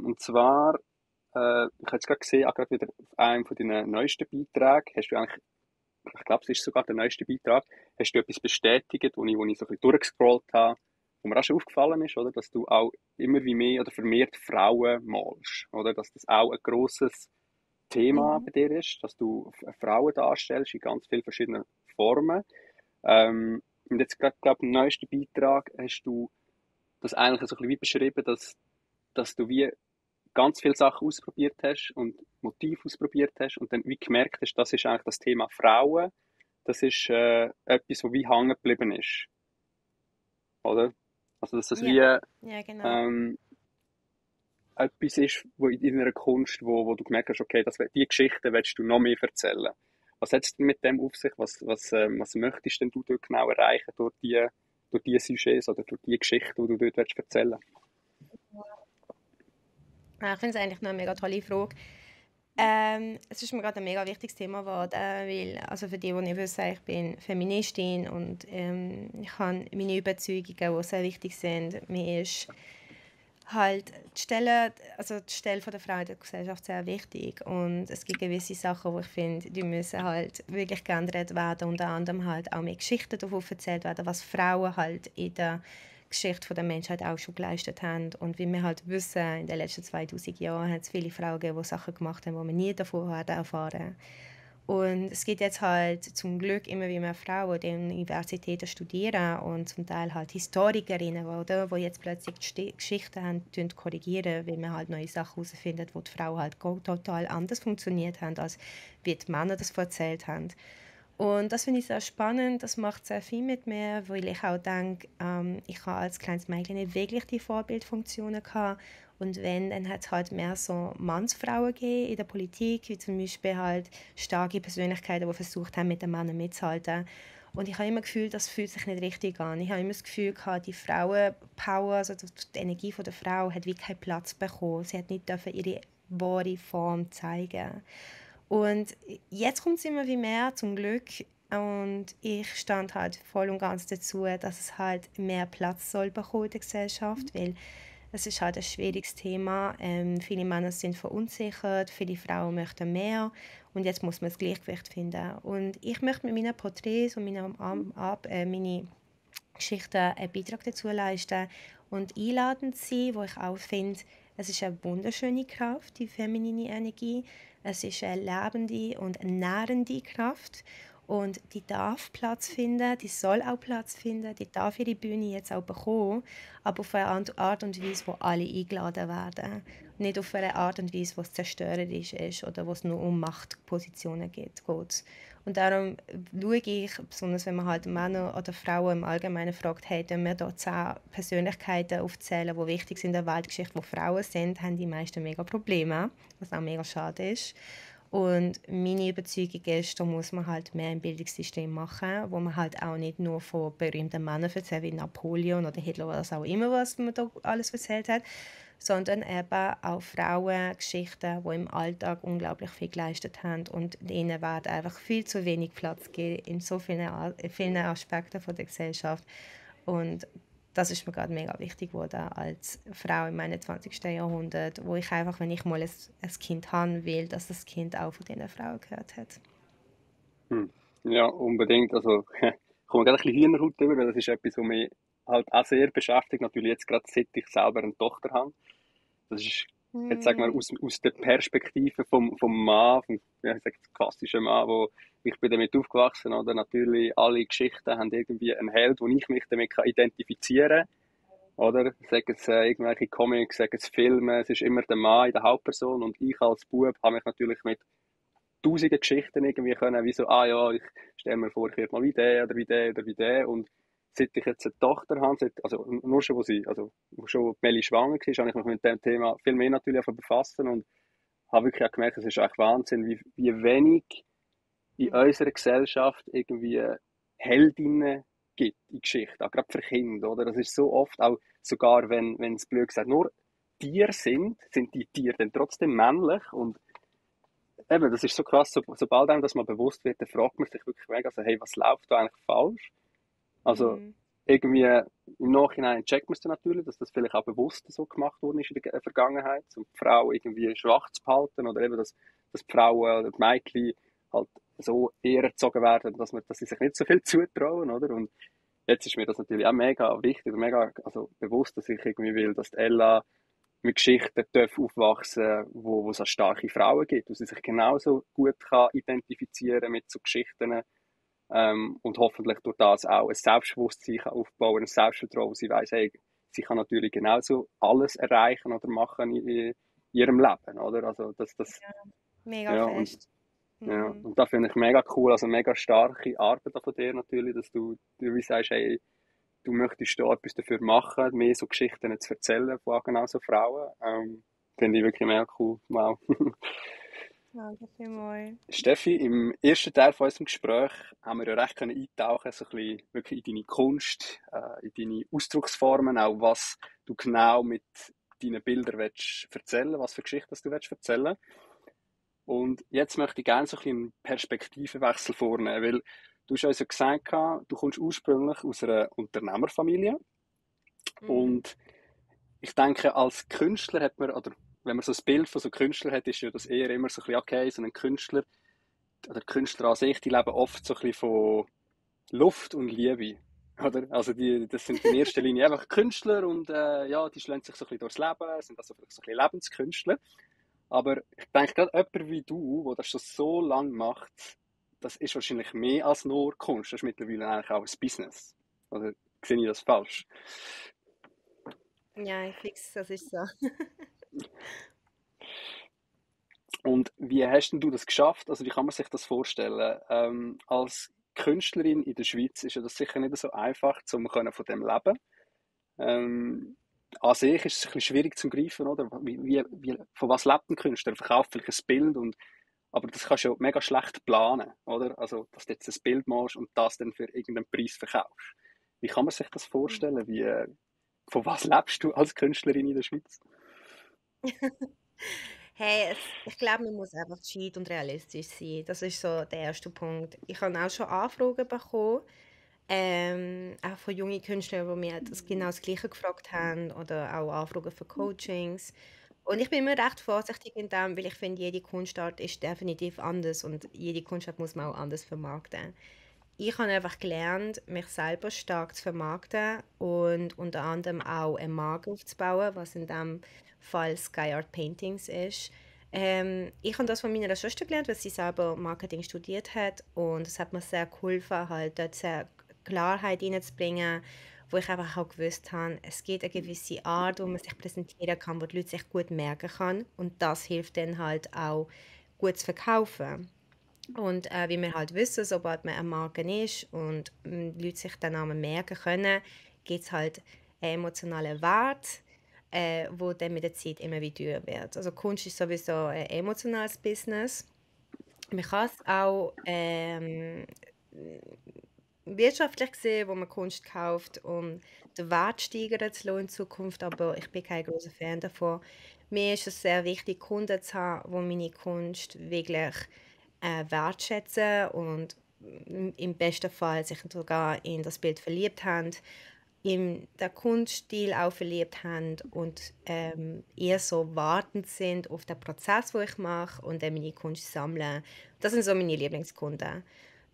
Und zwar, ich habe jetzt gerade gesehen, auch gerade wieder auf einem von deinen neuesten Beiträgen, hast du eigentlich, ich glaube, es ist sogar der neueste Beitrag, hast du etwas bestätigt, wo ich so ein bisschen durchgescrollt habe, wo mir auch schon aufgefallen ist, oder, dass du auch immer wie mehr oder vermehrt Frauen malst, oder, dass das auch ein grosses Thema Mhm. bei dir ist, dass du Frauen darstellst in ganz vielen verschiedenen Formen. Und jetzt gerade, glaube im neuesten Beitrag hast du das eigentlich so ein bisschen wie beschrieben, dass du wie ganz viele Sachen ausprobiert hast und Motiv ausprobiert hast und dann wie gemerkt hast, das ist eigentlich das Thema Frauen, das ist etwas, was wie hängen geblieben ist, oder? Also dass das Ja, wie ja, genau. ähm, etwas ist, wo in deiner Kunst, wo du gemerkt hast, okay, die Geschichte willst du noch mehr erzählen. Was hat es denn mit dem auf sich? Was möchtest denn du dort genau erreichen durch die Sujets oder durch die Geschichte, die du dort willst erzählen? Ja, ich finde es eigentlich noch eine mega tolle Frage. Es ist mir gerade ein mega wichtiges Thema geworden, weil, also für die, die nicht wissen, ich bin Feministin und ich habe meine Überzeugungen, die sehr wichtig sind. Mir ist halt die Stelle von der Frau in der Gesellschaft sehr wichtig und es gibt gewisse Sachen, wo ich finde, die müssen halt wirklich geändert werden, unter anderem halt auch mehr Geschichten davon erzählt werden, was Frauen halt in der Geschichte der Menschheit auch schon geleistet haben und wie wir halt wissen, in den letzten 2000 Jahren hat es viele Frauen gegeben, die Sachen gemacht haben, die man nie davor hat erfahren. Und es gibt jetzt halt zum Glück immer wie mehr Frauen, die an Universitäten studieren und zum Teil halt Historikerinnen, oder, wo jetzt plötzlich die Geschichten haben, korrigieren, weil man halt neue Sachen herausfindet, wo die Frauen halt total anders funktioniert haben, als wie die Männer das erzählt haben. Und das finde ich sehr spannend, das macht sehr viel mit mir, weil ich auch denke, ich habe als kleines Mädchen nicht wirklich die Vorbildfunktionen gehabt. Und wenn, dann hat es halt mehr so Mannsfrauen gegeben in der Politik, wie zum Beispiel halt starke Persönlichkeiten, die versucht haben, mit den Männern mitzuhalten. Und ich habe immer das Gefühl, das fühlt sich nicht richtig an. Ich habe immer das Gefühl gehabt, die Frauenpower, also die Energie von der Frau, hat wie keinen Platz bekommen. Sie hat nicht dürfen ihre wahre Form zeigen. Und jetzt kommt es immer wie mehr, zum Glück, und ich stand halt voll und ganz dazu, dass es halt mehr Platz soll bekommen in der Gesellschaft, weil es ist halt ein schwieriges Thema. Viele Männer sind verunsichert, viele Frauen möchten mehr und jetzt muss man das Gleichgewicht finden. Und ich möchte mit meinen Porträts und meine Geschichten einen Beitrag dazu leisten und einladend sein, wo ich auch finde, es ist eine wunderschöne Kraft, die feminine Energie. Es ist eine lebende und nährende Kraft und die darf Platz finden, die soll auch Platz finden, die darf ihre Bühne jetzt auch bekommen, aber auf eine Art und Weise, wo alle eingeladen werden. Nicht auf eine Art und Weise, wo es zerstörerisch ist oder wo es nur um Machtpositionen geht. Und darum schaue ich, besonders wenn man halt Männer oder Frauen im Allgemeinen fragt, hey, wenn wir da 10 Persönlichkeiten aufzählen, die wichtig sind in der Weltgeschichte, wo Frauen sind, haben die meisten mega Probleme, was auch mega schade ist. Und meine Überzeugung ist, da muss man halt mehr im Bildungssystem machen, wo man halt auch nicht nur von berühmten Männern erzählt, wie Napoleon oder Hitler oder was auch immer, was man da alles erzählt hat, sondern eben auch Frauengeschichten, die im Alltag unglaublich viel geleistet haben und ihnen wird einfach viel zu wenig Platz gegeben in so vielen Aspekten von der Gesellschaft. Und das ist mir gerade mega wichtig geworden als Frau im 21. Jahrhundert, wo ich einfach, wenn ich mal ein Kind haben will, dass das Kind auch von diesen Frauen gehört hat. Hm. Ja, unbedingt. Also, ich komme gerade ein bisschen Hühnerhaut drüber, weil das ist etwas, was mich halt auch sehr beschäftigt. Natürlich jetzt gerade, seit ich selber eine Tochter habe. Das ist, jetzt sagen wir, aus der Perspektive vom Mann, ja, ich sage, klassischen Mann, wo ich bin damit aufgewachsen, oder? Natürlich, alle Geschichten haben irgendwie einen Held, wo ich mich damit identifizieren kann, oder? Sagen es irgendwelche Comics, sagen es Filme, es ist immer der Mann in der Hauptperson und ich als Bub habe mich natürlich mit tausende Geschichten irgendwie können, wie so, ah ja, ich stelle mir vor, ich werde mal wie der oder wie der oder wie der. Und seit ich jetzt eine Tochter habe, also nur schon, wo schon Melli schwanger war, habe ich mich mit dem Thema viel mehr natürlich angefangen zu befassen und habe wirklich auch gemerkt, es ist eigentlich Wahnsinn, wie wenig in unserer Gesellschaft irgendwie Heldinnen gibt in Geschichten, auch gerade für Kinder, oder? Das ist so oft, auch sogar wenn es blöd gesagt nur Tiere sind die Tiere dann trotzdem männlich und eben, das ist so krass, sobald einem das mal bewusst wird, dann fragt man sich wirklich mega, also, hey, was läuft da eigentlich falsch? Also, irgendwie im Nachhinein checkt man es dann natürlich, dass das vielleicht auch bewusst so gemacht worden ist in der Vergangenheit, um die Frau irgendwie schwach zu behalten oder eben, dass die Frauen oder die Mädchen halt so eher erzogen werden, dass sie sich nicht so viel zutrauen, oder? Und jetzt ist mir das natürlich auch mega wichtig, mega also bewusst, dass ich irgendwie will, dass die Ella mit Geschichten darf aufwachsen, wo es auch starke Frauen gibt, wo sie sich genauso gut kann identifizieren mit so Geschichten und hoffentlich durch das auch ein Selbstbewusstsein kann aufbauen, ein Selbstvertrauen, wo sie weiss, hey, sie kann natürlich genauso alles erreichen oder machen in ihrem Leben, oder? Also Mega ja, fest. ja, und das finde ich mega cool, also mega starke Arbeit auch von dir natürlich, dass du wie sagst, hey, du möchtest da etwas dafür machen, mehr so Geschichten zu erzählen von genau so Frauen. Finde ich wirklich mega cool. Wow. Danke vielmals. Steffi, im ersten Teil von unserem Gespräch haben wir ja recht können eintauchen, so ein bisschen wirklich in deine Kunst, in deine Ausdrucksformen, auch was du genau mit deinen Bildern willst erzählen, was für Geschichten du willst erzählen. Und jetzt möchte ich gerne so ein bisschen einen Perspektivenwechsel vornehmen, weil du hast uns ja gesagt, du kommst ursprünglich aus einer Unternehmerfamilie. Und ich denke, als Künstler hat man, oder wenn man so ein Bild von so Künstlern hat, ist ja das eher immer so ein bisschen, okay, so ein Künstler, oder Künstler an sich, die leben oft so ein bisschen von Luft und Liebe. Oder? Also das sind in erster Linie einfach Künstler und ja, die schlagen sich so ein bisschen durchs Leben, sind also vielleicht so ein bisschen Lebenskünstler. Aber ich denke, gerade jemand wie du, der das schon so lange macht, das ist wahrscheinlich mehr als nur Kunst. Das ist mittlerweile eigentlich auch ein Business. Oder sehe ich das falsch? Ja, fix, das ist so. Und wie hast denn du das geschafft? Also wie kann man sich das vorstellen? Als Künstlerin in der Schweiz ist ja das sicher nicht so einfach, um von dem leben. Ähm, an sich ist es ein bisschen schwierig zu greifen, oder? Von was lebt ein Künstler? Er verkauft vielleicht ein Bild, aber das kannst du ja mega schlecht planen, oder? Also, dass du jetzt ein Bild machst und das dann für irgendeinen Preis verkaufst. Wie kann man sich das vorstellen? Von was lebst du als Künstlerin in der Schweiz? Hey, ich glaube, man muss einfach gescheit und realistisch sein. Das ist so der erste Punkt. Ich habe auch schon Anfragen bekommen, auch von jungen Künstlern, die mir genau das Gleiche gefragt haben oder auch Anfragen für Coachings. Und ich bin immer recht vorsichtig in dem, weil ich finde, jede Kunstart ist definitiv anders und jede Kunstart muss man auch anders vermarkten. Ich habe einfach gelernt, mich selber stark zu vermarkten und unter anderem auch eine Marke aufzubauen, was in dem Fall Sky Art Paintings ist. Ich habe das von meiner Schwester gelernt, weil sie selber Marketing studiert hat und es hat mir sehr geholfen, halt dort sehr Klarheit reinzubringen, wo ich einfach auch gewusst habe, es gibt eine gewisse Art, wo man sich präsentieren kann, wo die Leute sich gut merken kann und das hilft dann halt auch gut zu verkaufen. Und wie wir halt wissen, sobald man eine Marke ist und die Leute sich den Namen merken können, gibt es halt einen emotionalen Wert, wo dann mit der Zeit immer wieder teurer wird. Also Kunst ist sowieso ein emotionales Business. Man kann es auch wirtschaftlich gesehen, wo man Kunst kauft, um den Wert steigern zu lassen in Zukunft, aber ich bin kein großer Fan davon. Mir ist es sehr wichtig, Kunden zu haben, die meine Kunst wirklich wertschätzen und im besten Fall sich sogar in das Bild verliebt haben, in den Kunststil auch verliebt haben und eher so wartend sind auf den Prozess, den ich mache und dann meine Kunst sammeln. Das sind so meine Lieblingskunden.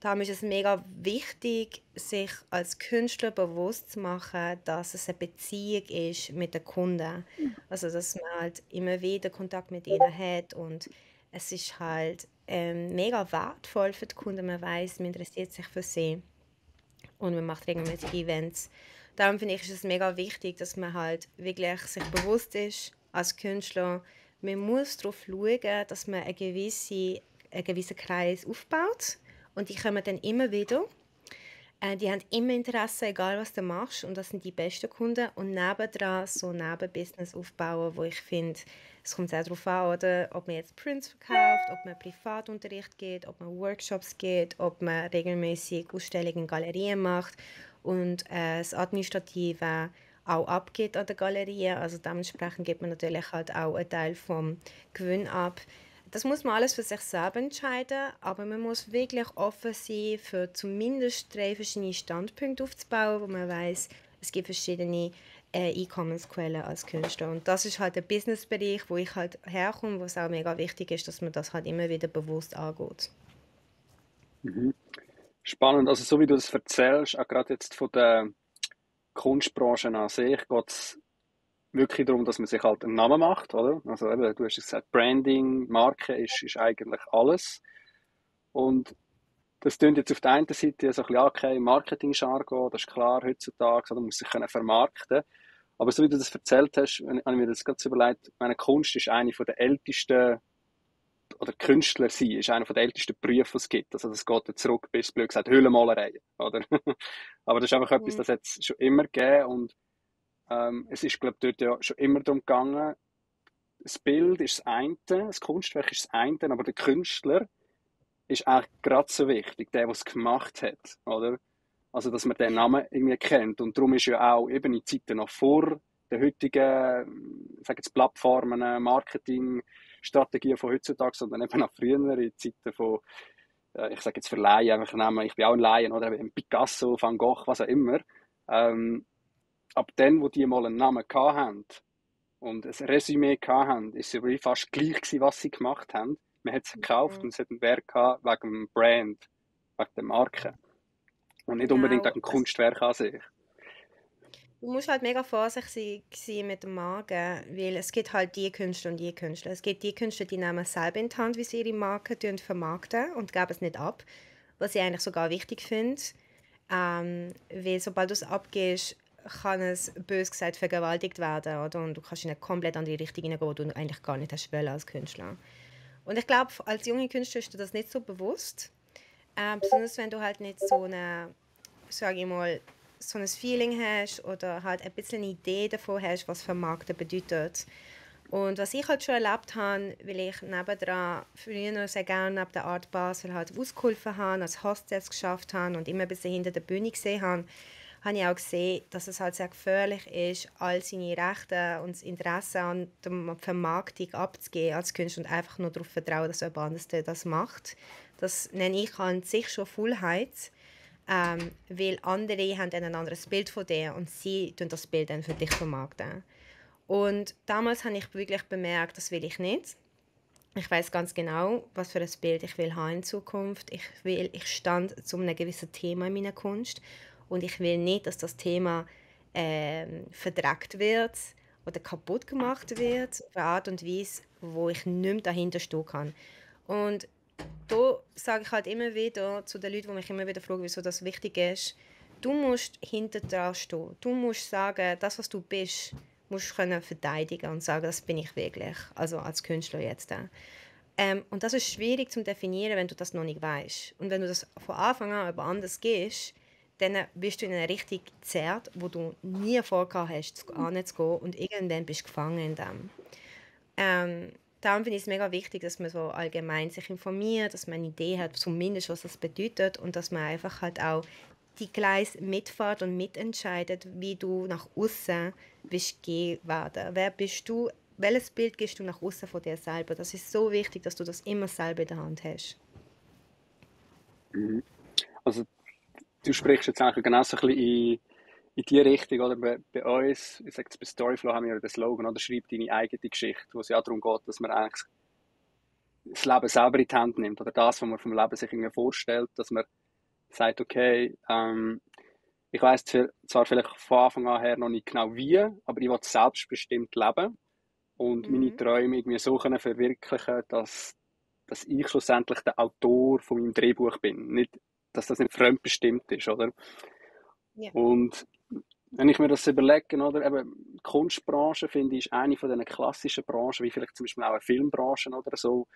Darum ist es mega wichtig, sich als Künstler bewusst zu machen, dass es eine Beziehung ist mit den Kunden. Also, dass man halt immer wieder Kontakt mit ihnen hat und es ist halt mega wertvoll für die Kunden. Man weiß, man interessiert sich für sie und man macht regelmäßig Events. Darum finde ich, ist es mega wichtig, dass man halt wirklich sich bewusst ist als Künstler, man muss darauf schauen, dass man einen gewissen Kreis aufbaut und die kommen dann immer wieder. Die haben immer Interesse, egal was du machst und das sind die besten Kunden und nebendran so ein Nebenbusiness aufbauen, wo ich finde, es kommt sehr darauf an, oder? Ob man jetzt Prints verkauft, ob man Privatunterricht geht, ob man Workshops geht, ob man regelmäßig Ausstellungen in Galerien macht und das Administrative auch abgeht an der Galerie. Also dementsprechend gibt man natürlich halt auch einen Teil vom Gewinn ab. Das muss man alles für sich selber entscheiden, aber man muss wirklich offen sein, für zumindest 3 verschiedene Standpunkte aufzubauen, wo man weiß, es gibt verschiedene Einkommensquellen als Künstler. Und das ist halt der Businessbereich, wo ich halt herkomme, wo es auch mega wichtig ist, dass man das halt immer wieder bewusst angeht. Mhm. Spannend, also so wie du das erzählst, auch gerade jetzt von der Kunstbranche an sich, geht es wirklich darum, dass man sich halt einen Namen macht, oder? Also eben, du hast es gesagt, Branding, Marke ist eigentlich alles. Und das klingt jetzt auf der einen Seite so ein bisschen, okay, Marketing-Jargon, das ist klar heutzutage, so, man muss sich können vermarkten. Aber so wie du das erzählt hast, habe ich mir das gerade so überlegt, meine Kunst ist eine von der ältesten, oder Künstler sein, ist einer von der ältesten Berufe, die es gibt. Also das geht ja zurück bis, blöd gesagt, Höhlenmalerei, oder? Aber das ist einfach etwas, Mhm. das hat es schon immer gegeben und es ist, glaube ich, dort ja schon immer darum gegangen, das Bild ist das eine, das Kunstwerk ist das eine, aber der Künstler ist eigentlich gerade so wichtig, der es gemacht hat, oder? Also, dass man den Namen irgendwie kennt. Und darum ist ja auch eben in Zeiten noch vor den heutigen, ich sage jetzt Plattformen, Marketingstrategien von heutzutage, sondern eben auch früher in Zeiten von, ich sage jetzt für Laien, einfach nehmen, ich bin auch ein Laien, oder eben Picasso, Van Gogh, was auch immer. Ähm, ab dann, wo die mal einen Namen hatten und ein Resümee hatten, ist es ja fast gleich gewesen, was sie gemacht haben. Man hat es gekauft und es hat einen Wert gehabt wegen dem Brand, wegen der Marke. Und nicht unbedingt Genau. wegen dem Kunstwerk an sich. Du musst halt mega vorsichtig sein mit dem Magen, weil es gibt halt die Künstler und die Künstler. Es gibt die Künstler, die nehmen selber in die Hand, wie sie ihre Marke vermarkten und geben es nicht ab, was ich eigentlich sogar wichtig finde. Weil sobald du es abgibst, kann es bös gesagt vergewaltigt werden, oder? Und du kannst in eine komplett andere Richtung hineingehen, die du eigentlich gar nicht hast wollen als Künstler. Und ich glaube, als junge Künstler ist dir das nicht so bewusst. Besonders wenn du halt nicht so eine, sage ich mal, so ein Feeling hast oder halt ein bisschen eine Idee davon hast, was Vermarkten bedeutet. Und was ich halt schon erlebt habe, weil ich nebendran früher sehr gerne neben der Art Basel halt ausgeholfen habe, als Hostess geschafft habe und immer ein bisschen hinter der Bühne gesehen habe, habe ich auch gesehen, dass es halt sehr gefährlich ist, all seine Rechte und das Interesse an der Vermarktung abzugeben als Künstler und einfach nur darauf vertrauen, dass jemand anderes das macht. Das nenne ich an sich schon Faulheit, weil andere haben dann ein anderes Bild von dir und sie tun das Bild dann für dich vermarkten. Und damals habe ich wirklich bemerkt, das will ich nicht. Ich weiß ganz genau, was für ein Bild ich will haben in Zukunft. Ich stand zu einem gewissen Thema in meiner Kunst und ich will nicht, dass das Thema verdreckt wird oder kaputt gemacht wird auf eine Art und Weise, wo ich nicht mehr dahinter stehen kann. Und da sage ich halt immer wieder zu den Leuten, die mich immer wieder fragen, wieso das wichtig ist, du musst hinter dran stehen. Du musst sagen, das, was du bist, musst du können verteidigen und sagen, das bin ich wirklich, also als Künstler jetzt. Und das ist schwierig zu definieren, wenn du das noch nicht weißt. Und wenn du das von Anfang an über anders gehst, dann bist du in eine Richtung gezerrt, wo du nie vorgehabt hast, anzugehen und irgendwann bist du gefangen in dem. Darum finde ich es mega wichtig, dass man so allgemein sich informiert, dass man eine Idee hat, zumindest was das bedeutet und dass man einfach halt auch die Gleis mitfährt und mitentscheidet, wie du nach außen willst gehen werden. Wer bist du? Welches Bild gibst du nach außen von dir selber? Das ist so wichtig, dass du das immer selber in der Hand hast. Mhm. Also du sprichst jetzt eigentlich genau so ein bisschen in die Richtung, oder? Bei uns, ich sage jetzt bei Storyflow haben wir ja den Slogan, oder? Schreib deine eigene Geschichte, wo es ja darum geht, dass man eigentlich das Leben selber in die Hand nimmt, oder das, was man vom Leben sich irgendwie vorstellt, dass man sagt, okay, ich weiss zwar vielleicht von Anfang an her noch nicht genau wie, aber ich will selbstbestimmt leben und meine Träume irgendwie so können verwirklichen, dass ich schlussendlich der Autor von meinem Drehbuch bin. Nicht, dass das nicht fremdbestimmt ist, oder? Ja. Und wenn ich mir das überlege, oder, eben, die Kunstbranche, finde ich, ist eine von diesen klassischen Branchen, wie vielleicht zum Beispiel auch eine Filmbranche oder so,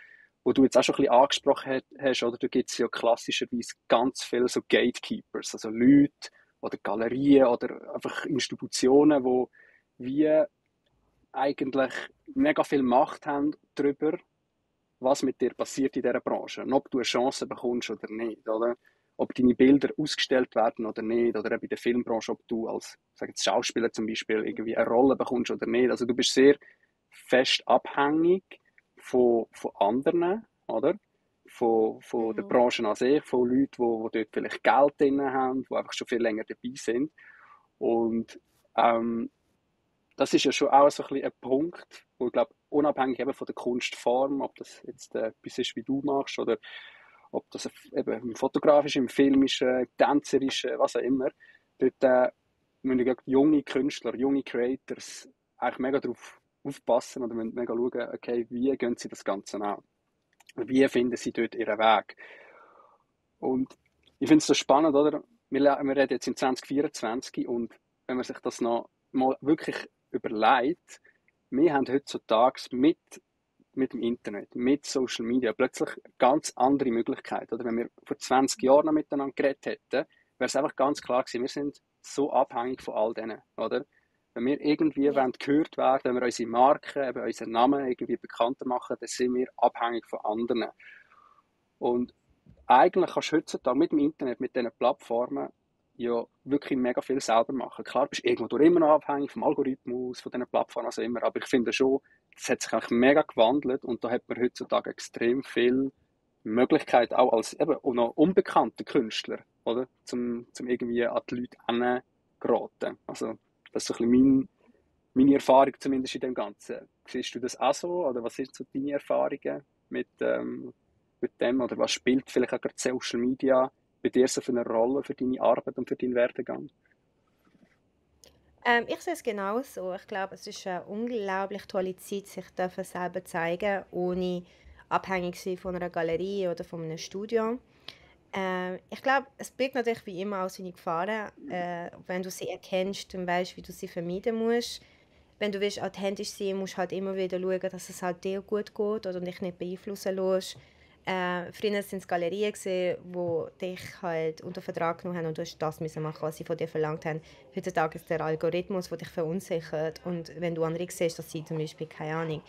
wo du jetzt auch schon ein bisschen angesprochen hast, oder? Da gibt es ja klassischerweise ganz viele so Gatekeepers, also Leute oder Galerien oder einfach Institutionen, die wie eigentlich mega viel Macht haben darüber, was mit dir passiert in dieser Branche. Und ob du eine Chance bekommst oder nicht, oder? Ob deine Bilder ausgestellt werden oder nicht, oder eben in der Filmbranche, ob du als sag jetzt Schauspieler zum Beispiel irgendwie eine Rolle bekommst oder nicht. Also du bist sehr fest abhängig von anderen, oder? Von der Branche an sich, von Leuten, die dort vielleicht Geld drin haben, die einfach schon viel länger dabei sind. Und das ist ja schon auch so ein bisschen ein Punkt, wo ich glaube, unabhängig eben von der Kunstform, ob das jetzt etwas ist, wie du machst, oder ob das eben im Fotografischen, im Filmischen, im Tänzerischen, was auch immer, dort müssen ja junge Künstler, junge Creators eigentlich mega darauf aufpassen oder müssen mega schauen, okay, wie gehen sie das Ganze an? Wie finden sie dort ihren Weg? Und ich finde es so spannend, oder? Wir reden jetzt im 2024 und wenn man sich das noch mal wirklich überlegt, wir haben heutzutage mit dem Internet, mit Social Media plötzlich ganz andere Möglichkeiten. Oder wenn wir vor 20 Jahren noch miteinander geredet hätten, wäre es einfach ganz klar gewesen, wir sind so abhängig von all denen, oder? Wenn wir irgendwie wollen gehört werden, wenn wir unsere Marke, eben unseren Namen irgendwie bekannter machen, dann sind wir abhängig von anderen. Und eigentlich kannst du heutzutage mit dem Internet, mit diesen Plattformen, ja wirklich mega viel selber machen. Klar, bist du irgendwo immer noch abhängig vom Algorithmus, von diesen Plattformen, also immer, aber ich finde schon, das hat sich eigentlich mega gewandelt und da hat man heutzutage extrem viel Möglichkeit, auch als eben auch noch unbekannter Künstler, oder? Zum irgendwie an die Leute herangeraten. Also, das ist so ein bisschen meine Erfahrung zumindest in dem Ganzen. Siehst du das auch so, oder was sind so deine Erfahrungen mit dem, oder was spielt vielleicht auch gerade Social Media bei dir so für eine Rolle für deine Arbeit und für deinen Werdegang? Ich sehe es genauso. Ich glaube, es ist eine unglaublich tolle Zeit, sich dürfen selber zeigen, ohne abhängig zu sein von einer Galerie oder von einem Studio. Ich glaube, es birgt natürlich wie immer auch seine Gefahren. Wenn du sie erkennst, dann weißt du, wie du sie vermeiden musst. Wenn du willst authentisch sein, musst du halt immer wieder schauen, dass es halt dir gut geht oder dich nicht beeinflussen lässt. Früher waren es Galerien, die dich halt unter Vertrag genommen haben und du hast das müssen machen, was sie von dir verlangt haben. Heutzutage ist der Algorithmus, der dich verunsichert. Und wenn du andere siehst, dass sie zum Beispiel, keine Ahnung,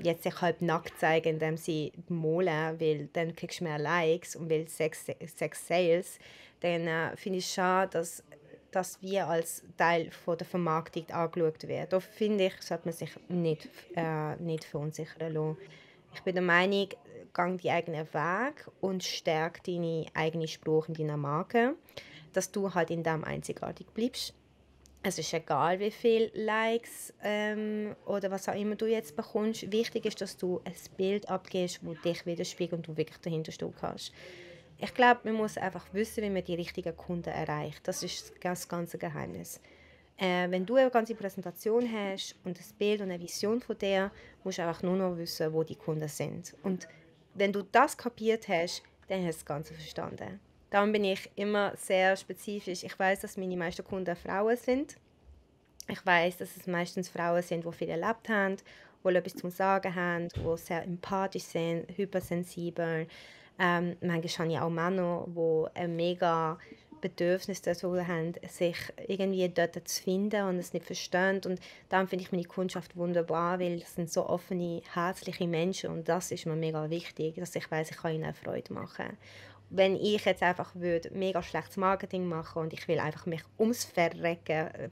jetzt sich halb nackt zeigen, indem sie malen, weil dann kriegst du mehr Likes und will Sex Sales, dann finde ich schade, dass dass wir als Teil von der Vermarktung angeschaut werden. Da finde ich, sollte man sich nicht verunsichern lassen. Ich bin der Meinung, gang die eigenen Weg und stärk deine eigene Sprache in deiner Marke, dass du halt in dem einzigartig bleibst. Es ist egal, wie viele Likes oder was auch immer du jetzt bekommst. Wichtig ist, dass du ein Bild abgibst, das dich widerspiegelt und du wirklich dahinter stehen kannst. Ich glaube, man muss einfach wissen, wie man die richtigen Kunden erreicht. Das ist das ganze Geheimnis. Wenn du eine ganze Präsentation hast und ein Bild und eine Vision von dir, musst du einfach nur noch wissen, wo die Kunden sind. Und wenn du das kapiert hast, dann hast du das Ganze verstanden. Darum bin ich immer sehr spezifisch. Ich weiß, dass meine meisten Kunden Frauen sind. Ich weiß, dass es meistens Frauen sind, die viel erlebt haben, die etwas zu sagen haben, die sehr empathisch sind, hypersensibel. Manchmal habe ich auch Männer, die ein mega Bedürfnis dazu haben, sich irgendwie dort zu finden und es nicht verstehen. Und darum finde ich meine Kundschaft wunderbar, weil es sind so offene, herzliche Menschen und das ist mir mega wichtig, dass ich weiß, ich kann ihnen Freude machen. Wenn ich jetzt einfach würde mega schlechtes Marketing machen und ich will einfach mich ums Verrecken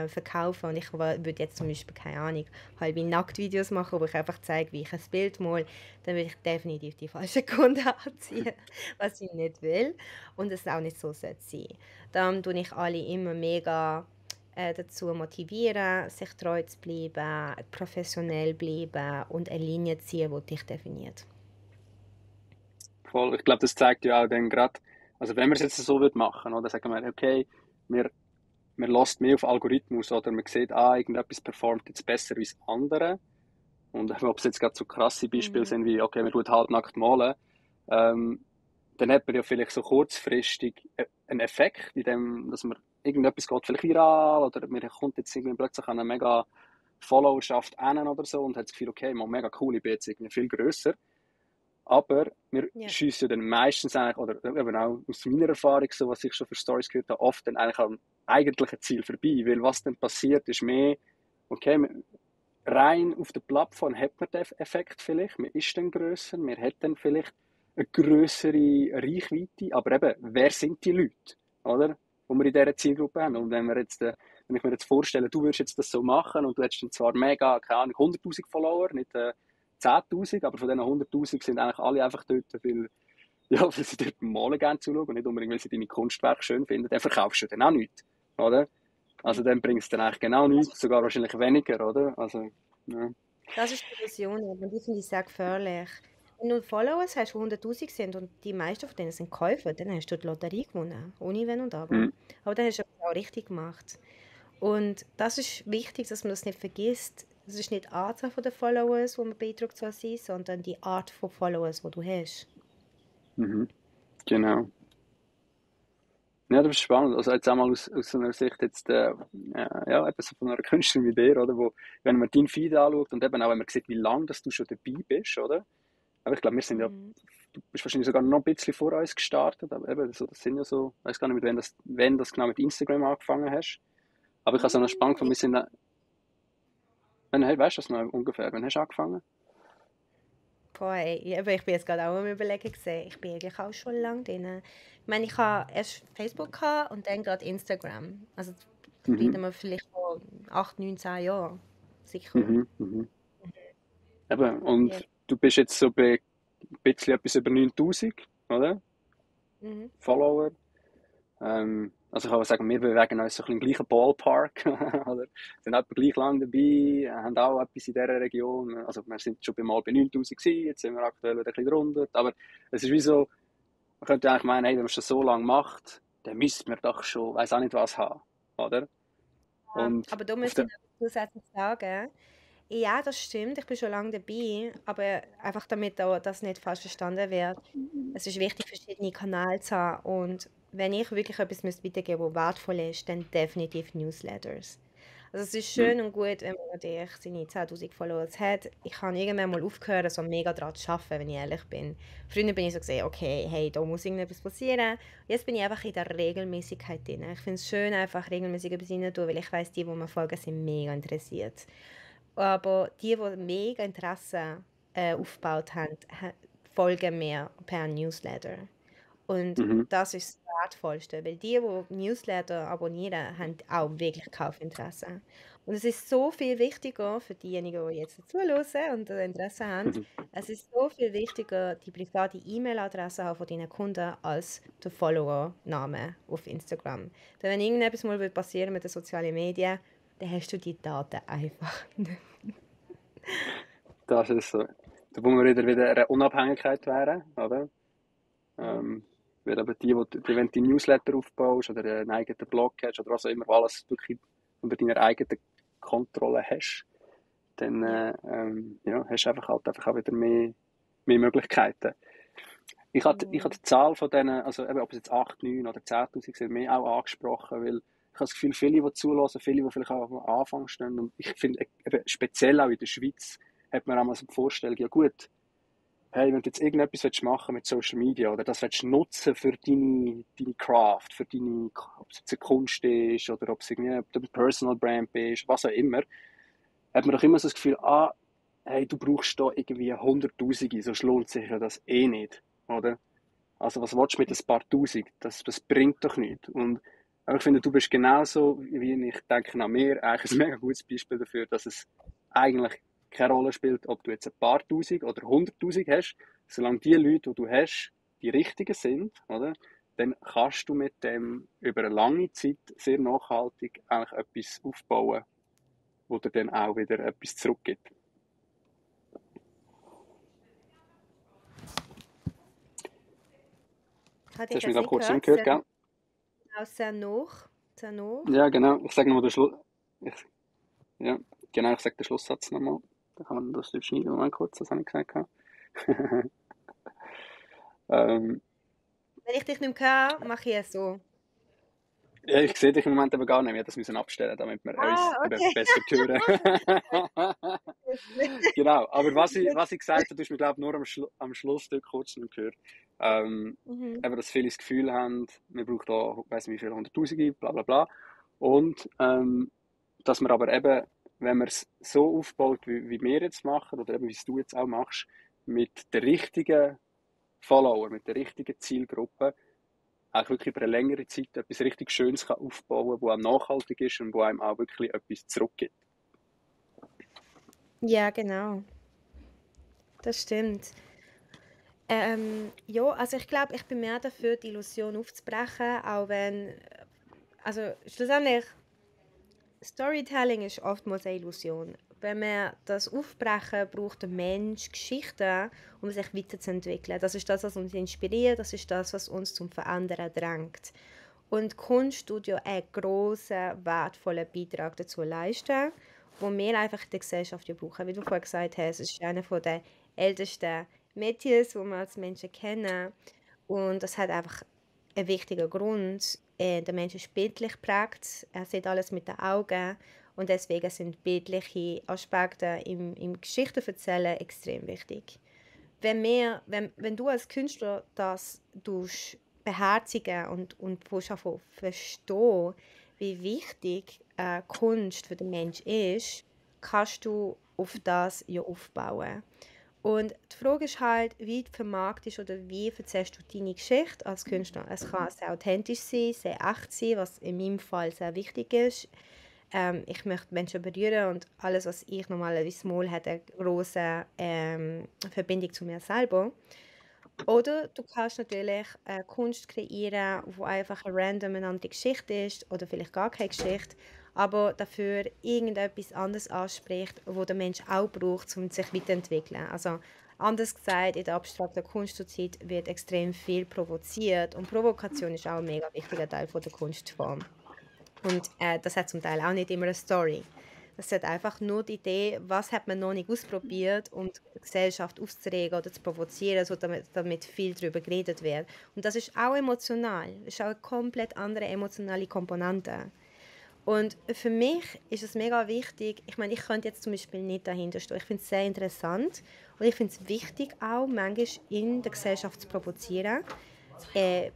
verkaufen und ich würde jetzt zum Beispiel, keine Ahnung, halbe Nacktvideos machen, wo ich einfach zeige, wie ich ein Bild male, dann würde ich definitiv die falschen Kunden anziehen, was ich nicht will und es auch nicht so sein sollte. Darum tue ich alle immer mega dazu motivieren, sich treu zu bleiben, professionell bleiben und eine Linie zu ziehen, die dich definiert. Voll. Ich glaube, das zeigt ja auch dann gerade, also wenn wir es jetzt so machen, oder sagen wir, okay, wir lässt mehr auf Algorithmus oder man sieht, irgendetwas performt jetzt besser als das andere. Und ob es jetzt gerade so krasse Beispiele sind wie, okay, man tut halbnackt malen, dann hat man ja vielleicht so kurzfristig einen Effekt, in dem, dass man irgendetwas geht vielleicht viral oder man kommt jetzt irgendwie plötzlich an eine mega Followerschaft an oder so und hat das Gefühl, okay, mal mega cool, ich bin jetzt irgendwie viel grösser. Aber wir Ja. schiessen ja dann meistens eigentlich, oder eben auch aus meiner Erfahrung, so was ich schon für Stories gehört habe, oft dann eigentlich am eigentlichen Ziel vorbei. Weil was dann passiert, ist mehr, okay, rein auf der Plattform hat man den Effekt vielleicht, man ist dann grösser, man hat dann vielleicht eine grössere Reichweite, aber eben, wer sind die Leute, oder? Die wir in dieser Zielgruppe haben. Und wenn ich mir jetzt vorstelle, du würdest jetzt das so machen und du hättest dann zwar mega, keine Ahnung, 100'000 Follower, nicht 10'000, aber von diesen 100'000 sind eigentlich alle einfach dort, weil sie dort beim Malen gerne zuschauen und nicht unbedingt, weil sie deine Kunstwerke schön finden, dann verkaufst du dann auch nichts, oder? Also dann bringt es dann eigentlich genau nichts, sogar wahrscheinlich weniger, oder? Also, ja. Das ist die Illusion, und die finde ich sehr gefährlich. Wenn du Followers hast, die 100'000 sind und die meisten von denen sind Käufer, dann hast du die Lotterie gewonnen, ohne Wenn und Aber. Hm. Aber dann hast du es auch richtig gemacht. Und das ist wichtig, dass man das nicht vergisst. Es ist nicht die Anzahl der Followers, die man beeindruckt soll sein, sondern die Art von Followers, die du hast. Mhm. Genau. Ja, das ist spannend. Also jetzt einmal aus so einer Sicht jetzt, ja, eben so von einer Künstlerin wie dir, oder? Wo, wenn man deinen Feed anschaut und eben auch, wenn man sieht, wie lange dass du schon dabei bist, oder? Aber ich glaube, wir sind ja, Mhm. du bist wahrscheinlich sogar noch ein bisschen vor uns gestartet, aber eben, so, das sind ja so, ich weiß gar nicht, wenn das genau mit Instagram angefangen hast. Aber ich habe es auch noch spannend von, wir sind, weißt du das noch ungefähr, wann hast du angefangen? Boah, ey, aber ich bin jetzt gerade auch am Überlegen gesehen. Ich bin eigentlich auch schon lange drin. Ich meine, ich habe erst Facebook gehabt und dann gerade Instagram. Also Mhm. reden wir vielleicht vor 8, 9, 10 Jahren. Sicher. Mhm. Mhm. Eben, Ja. und du bist jetzt so bei ein bisschen etwas über 9000, oder? Mhm. Follower. Also ich kann auch sagen, wir bewegen uns so ein bisschen im gleichen Ballpark, oder? Sind etwa gleich lang dabei, haben auch etwas in dieser Region. Also wir sind schon mal bei 9000 gewesen, jetzt sind wir aktuell wieder ein bisschen drunter. Aber es ist wie so, man könnte eigentlich meinen, hey, wenn man es schon so lange macht, dann müsste man doch schon, weiß auch nicht was haben, oder? Und Aber da auf müsste der, ich noch zusätzlich sagen, ja, das stimmt, ich bin schon lange dabei, aber einfach damit auch das nicht falsch verstanden wird. Es ist wichtig, verschiedene Kanäle zu haben und wenn ich wirklich etwas weitergeben müsste, was wertvoll ist, dann definitiv Newsletters. Also es ist hm, schön und gut, wenn man natürlich seine 10'000 Followers hat. Ich habe irgendwann mal aufgehört, so mega daran zu arbeiten, wenn ich ehrlich bin. Früher bin ich so gesehen, okay, hey, da muss irgendetwas passieren. Jetzt bin ich einfach in der Regelmäßigkeit drin. Ich finde es schön, einfach regelmäßig etwas rein zu tun, weil ich weiß, die mir folgen, sind mega interessiert. Aber die mega Interesse aufgebaut haben, folgen mir per Newsletter. Und mhm, das ist Wertvollste, weil die Newsletter abonnieren, haben auch wirklich Kaufinteresse. Und es ist so viel wichtiger für diejenigen, die jetzt zuhören und Interesse haben, es ist so viel wichtiger, die private E-Mail-Adresse haben von deinen Kunden als der Follower-Name auf Instagram. Denn wenn irgendetwas mal passieren mit den sozialen Medien, dann hast du die Daten einfach nicht. Das ist so. Da wo wir wieder eine Unabhängigkeit wären, oder? Weil eben wenn du die Newsletter aufbaust oder einen eigenen Blog hast oder was auch immer, wo alles wirklich unter deiner eigenen Kontrolle hast, dann Ja. ja, hast du einfach auch wieder mehr Möglichkeiten. Ich habe die Zahl von denen, also eben, ob es jetzt 8, 9 oder 10'000 sind, mehr auch angesprochen, weil ich habe das Gefühl, viele, die zulassen, viele, die vielleicht auch am Anfang stehen, und ich finde, eben, speziell auch in der Schweiz, hat man auch mal so die Vorstellung, ja gut, hey, wenn du jetzt irgendetwas machen mit Social Media oder das willst du nutzen für deine Craft, für ob es jetzt eine Kunst ist oder ob es irgendwie ob du ein Personal Brand bist, was auch immer, hat man doch immer so das Gefühl, hey, du brauchst da irgendwie Hunderttausende, sonst lohnt sich ja das eh nicht, oder? Also was willst du mit ein paar Tausend? Das bringt doch nichts. Und aber ich finde, du bist genauso, wie ich denke, an mir, eigentlich ein mega gutes Beispiel dafür, dass es eigentlich keine Rolle spielt, ob du jetzt ein paar Tausend oder 100'000 hast, solange die Leute, die du hast, die richtigen sind, oder? Dann kannst du mit dem über eine lange Zeit sehr nachhaltig eigentlich etwas aufbauen, wo dir dann auch wieder etwas zurückgibt. Hatte Jetzt ich hast du mich jetzt gerade nicht kurz nicht gehört? gehört, gell? Sehr noch. Sehr noch. Ja, genau. Ich sage nochmal den Schluss. Ja, genau, ich sage den Schlusssatz nochmal. Da kann man das schneiden. Moment kurz, das habe ich gesagt. ähm, Wenn ich dich nicht mehr höre, mache ich es so. ja, ich sehe dich im Moment aber gar nicht mehr. Das müssen abstellen, damit wir uns eben Okay. besser hören. Genau, aber was ich gesagt habe, du hast mich, glaube ich, nur am Schluss dort kurz nicht gehört. Mhm. Eben, dass viele das Gefühl haben, wir brauchen da, ich weiss nicht wie viele Hunderttausende, bla bla bla. Und dass man aber eben, wenn man es so aufbaut, wie wir jetzt machen, oder eben wie es du jetzt auch machst, mit der richtigen Follower, mit der richtigen Zielgruppe, auch wirklich über eine längere Zeit etwas richtig Schönes kann aufbauen kann, das auch nachhaltig ist und wo einem auch wirklich etwas zurückgibt. Ja, genau. Das stimmt. Ja, also ich glaube, ich bin mehr dafür, die Illusion aufzubrechen, auch wenn, also schlussendlich, Storytelling ist oftmals eine Illusion. Wenn wir das aufbrechen, braucht der Mensch Geschichten, um sich weiterzuentwickeln. Das ist das, was uns inspiriert, das ist das, was uns zum Verändern drängt. Und Kunst tut ja einen grossen, wertvollen Beitrag dazu leisten, wo wir einfach in der Gesellschaft ja brauchen. Wie du vorhin gesagt hast, es ist einer der ältesten Metiers, die wir als Menschen kennen. Und das hat einfach einen wichtigen Grund. Der Mensch ist bildlich geprägt, er sieht alles mit den Augen und deswegen sind bildliche Aspekte im Geschichtenerzählen extrem wichtig. Wenn du als Künstler das beherzigen und verstehen, wie wichtig Kunst für den Mensch ist, kannst du auf das ja aufbauen. Und die Frage ist halt, wie vermarktest oder wie erzählst du deine Geschichte als Künstler? Es kann sehr authentisch sein, sehr echt sein, was in meinem Fall sehr wichtig ist. Ich möchte Menschen berühren und alles, was ich normalerweise mal hat eine große Verbindung zu mir selber. Oder du kannst natürlich Kunst kreieren, wo einfach eine random eine andere Geschichte ist oder vielleicht gar keine Geschichte, aber dafür irgendetwas anderes anspricht, wo der Mensch auch braucht, um sich weiterzuentwickeln. Also anders gesagt, in der abstrakten Kunst zurzeit wird extrem viel provoziert und Provokation ist auch ein mega wichtiger Teil von der Kunstform. Und das hat zum Teil auch nicht immer eine Story. Das hat einfach nur die Idee, was hat man noch nicht ausprobiert, um die Gesellschaft aufzuregen oder zu provozieren, so damit viel darüber geredet wird. Und das ist auch emotional. Das ist auch eine komplett andere emotionale Komponente. Und für mich ist es mega wichtig, ich meine, ich könnte jetzt zum Beispiel nicht dahinter stehen. Ich finde es sehr interessant und ich finde es wichtig, auch manchmal in der Gesellschaft zu provozieren.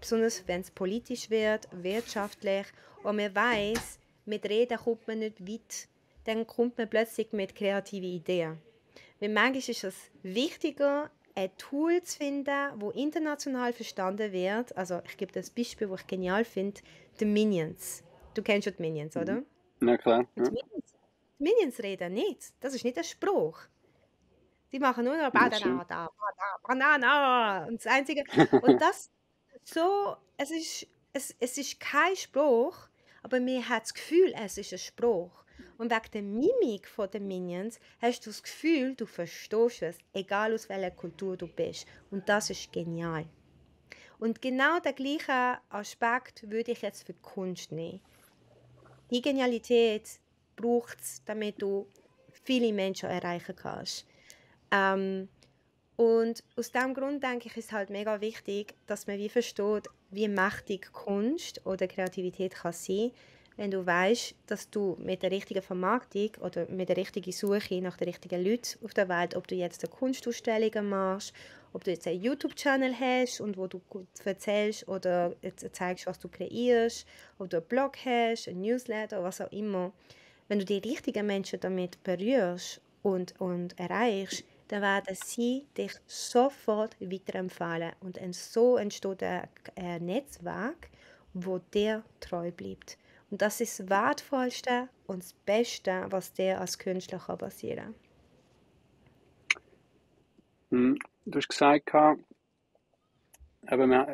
Besonders wenn es politisch wird, wirtschaftlich. Und man weiß, mit Reden kommt man nicht weit. Dann kommt man plötzlich mit kreativen Ideen. Weil manchmal ist es wichtiger, ein Tool zu finden, das international verstanden wird. Also ich gebe das Beispiel, das ich genial finde, die Minions. Du kennst ja die Minions, oder? Ja, klar. Und Ja. Die Minions reden nicht. Das ist nicht ein Spruch. Die machen nur noch Das stimmt. Banana, Banana. Und das Einzige. Und das so, es ist kein Spruch, aber mir hat das Gefühl, es ist ein Spruch. Und wegen der Mimik der Minions hast du das Gefühl, du verstehst es, egal aus welcher Kultur du bist. Und das ist genial. Und genau den gleichen Aspekt würde ich jetzt für die Kunst nehmen. Die Genialität braucht es, damit du viele Menschen erreichen kannst. Und aus diesem Grund denke ich, ist es halt mega wichtig, dass man wie versteht, wie mächtig Kunst oder Kreativität kann sein, wenn du weißt, dass du mit der richtigen Vermarktung oder mit der richtigen Suche nach den richtigen Leuten auf der Welt, ob du jetzt eine Kunstausstellung machst, ob du jetzt einen YouTube-Channel hast und wo du gut erzählst oder jetzt zeigst, was du kreierst, ob du einen Blog hast, ein Newsletter, was auch immer. Wenn du die richtigen Menschen damit berührst und erreichst, dann werden sie dich sofort weiterempfehlen. Und so entsteht ein Netzwerk, wo dir treu bleibt. Und das ist das Wertvollste und das Beste, was dir als Künstler passieren kann. Du hast gesagt, eben,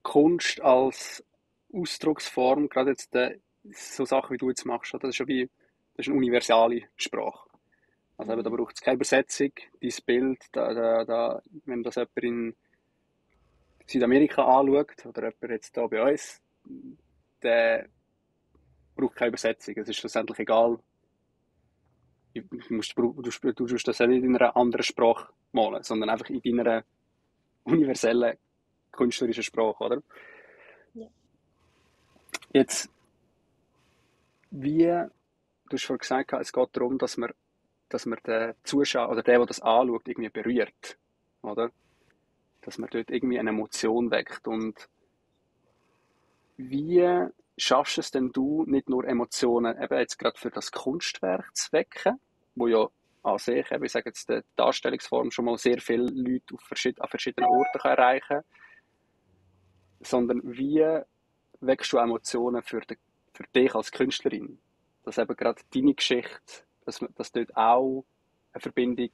Kunst als Ausdrucksform, gerade jetzt so Sachen, wie du jetzt machst, das ist ja wie, das ist eine universale Sprache. Also eben, da braucht es keine Übersetzung, dein Bild, wenn das jemand in Südamerika anschaut oder jemand jetzt hier bei uns, der braucht keine Übersetzung. Es ist schlussendlich egal, du tust das ja nicht in einer anderen Sprache malen, sondern einfach in deiner universellen künstlerischen Sprache, oder? Ja. Jetzt, du hast vorhin gesagt, es geht darum, dass man den Zuschauer oder der das anschaut, irgendwie berührt, oder? Dass man dort irgendwie eine Emotion weckt. Und wie schaffst es denn du, nicht nur Emotionen eben jetzt gerade für das Kunstwerk zu wecken, wo ja an sich, eben, ich sage jetzt, die Darstellungsform schon mal sehr viele Leute an verschiedenen Orten kann erreichen kann, sondern wie weckst du Emotionen für dich als Künstlerin? Dass eben gerade deine Geschichte, dass dort auch eine Verbindung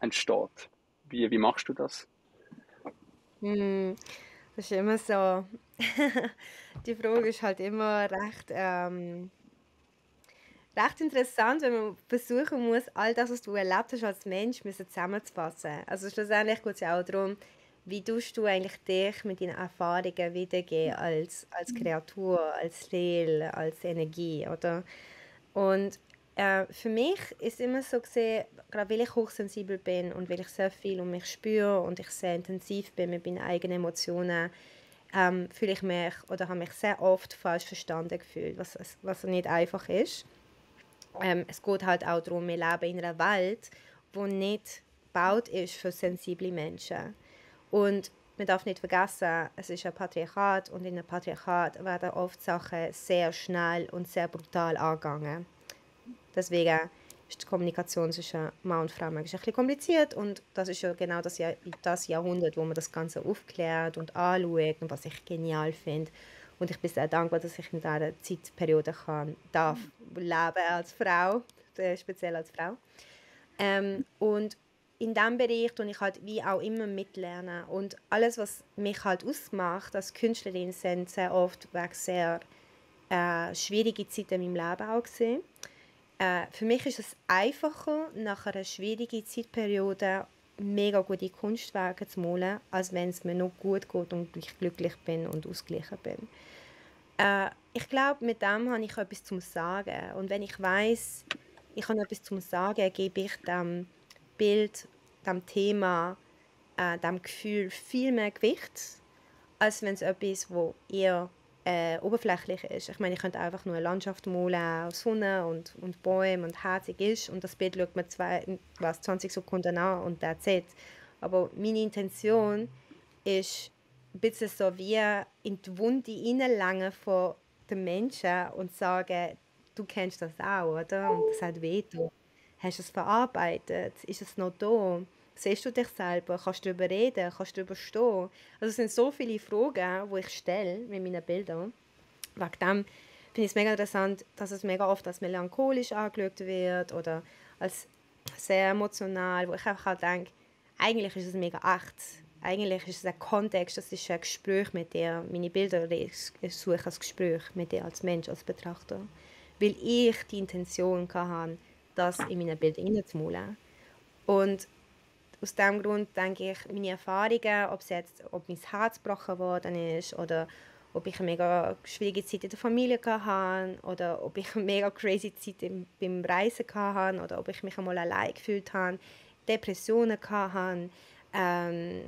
entsteht. Wie machst du das? Das ist immer so. Die Frage ist halt immer recht interessant, wenn man versuchen muss, all das, was du erlebt hast als Mensch, zusammenzufassen. Also schlussendlich geht es ja auch darum, wie tust du eigentlich dich mit deinen Erfahrungen wiedergeben als Kreatur, als Seele, als Energie, oder? Und für mich ist immer so gesehen, gerade weil ich hochsensibel bin und weil ich sehr viel um mich spüre und ich sehr intensiv bin mit meinen eigenen Emotionen, fühle ich mich oder habe mich sehr oft falsch verstanden gefühlt, was nicht einfach ist. Es geht halt auch darum, wir leben in einer Welt, die nicht gebaut ist für sensible Menschen. Und man darf nicht vergessen, es ist ein Patriarchat und in einem Patriarchat werden oft Sachen sehr schnell und sehr brutal angegangen. Deswegen ist die Kommunikation zwischen Mann und Frau manchmal ein bisschen kompliziert und das ist ja genau das Jahrhundert, wo man das Ganze aufklärt und anschaut und was ich genial finde. Und ich bin sehr dankbar, dass ich in dieser Zeitperiode darf leben als Frau, speziell als Frau. Und in diesem Bereich tue ich halt wie auch immer mitlernen. Und alles, was mich halt ausmacht als Künstlerin, sind sehr oft wegen sehr schwierige Zeiten in meinem Leben auch gesehen. Für mich ist es einfacher, nach einer schwierigen Zeitperiode mega gute Kunstwerke zu malen, als wenn es mir noch gut geht und ich glücklich bin und ausgeglichen bin. Ich glaube, mit dem habe ich etwas zu sagen. Und wenn ich weiß, ich habe etwas zu sagen, gebe ich dem Bild, dem Thema, dem Gefühl viel mehr Gewicht, als wenn es etwas, wo eher oberflächlich ist. Ich meine, ich könnte einfach nur eine Landschaft malen, Sonne und Bäume und herzig ist und das Bild schaut mir 20 Sekunden an und that's it. Aber meine Intention ist ein bisschen so wie in die Wunde hineinlangen von den Menschen und sagen, du kennst das auch, oder? Und das hat wehgetan. Hast du es verarbeitet? Ist es noch da? Siehst du dich selber? Kannst du darüber reden? Kannst du darüber stehen? Also es sind so viele Fragen, die ich stelle mit meinen Bildern. Wegen dem finde ich es mega interessant, dass es mega oft als melancholisch angeschaut wird oder als sehr emotional, wo ich einfach halt denke, eigentlich ist es mega echt. Eigentlich ist es ein Kontext, das ist ein Gespräch mit dir. Meine Bilder, ich suche ein Gespräch mit dir als Mensch, als Betrachter. Weil ich die Intention hatte, das in meine Bilder hineinzumalen. Und aus diesem Grund denke ich, meine Erfahrungen, ob mein Herz gebrochen worden ist oder ob ich eine mega schwierige Zeit in der Familie hatte oder ob ich eine mega crazy Zeit beim Reisen hatte oder ob ich mich einmal allein gefühlt habe, Depressionen hatte, ähm,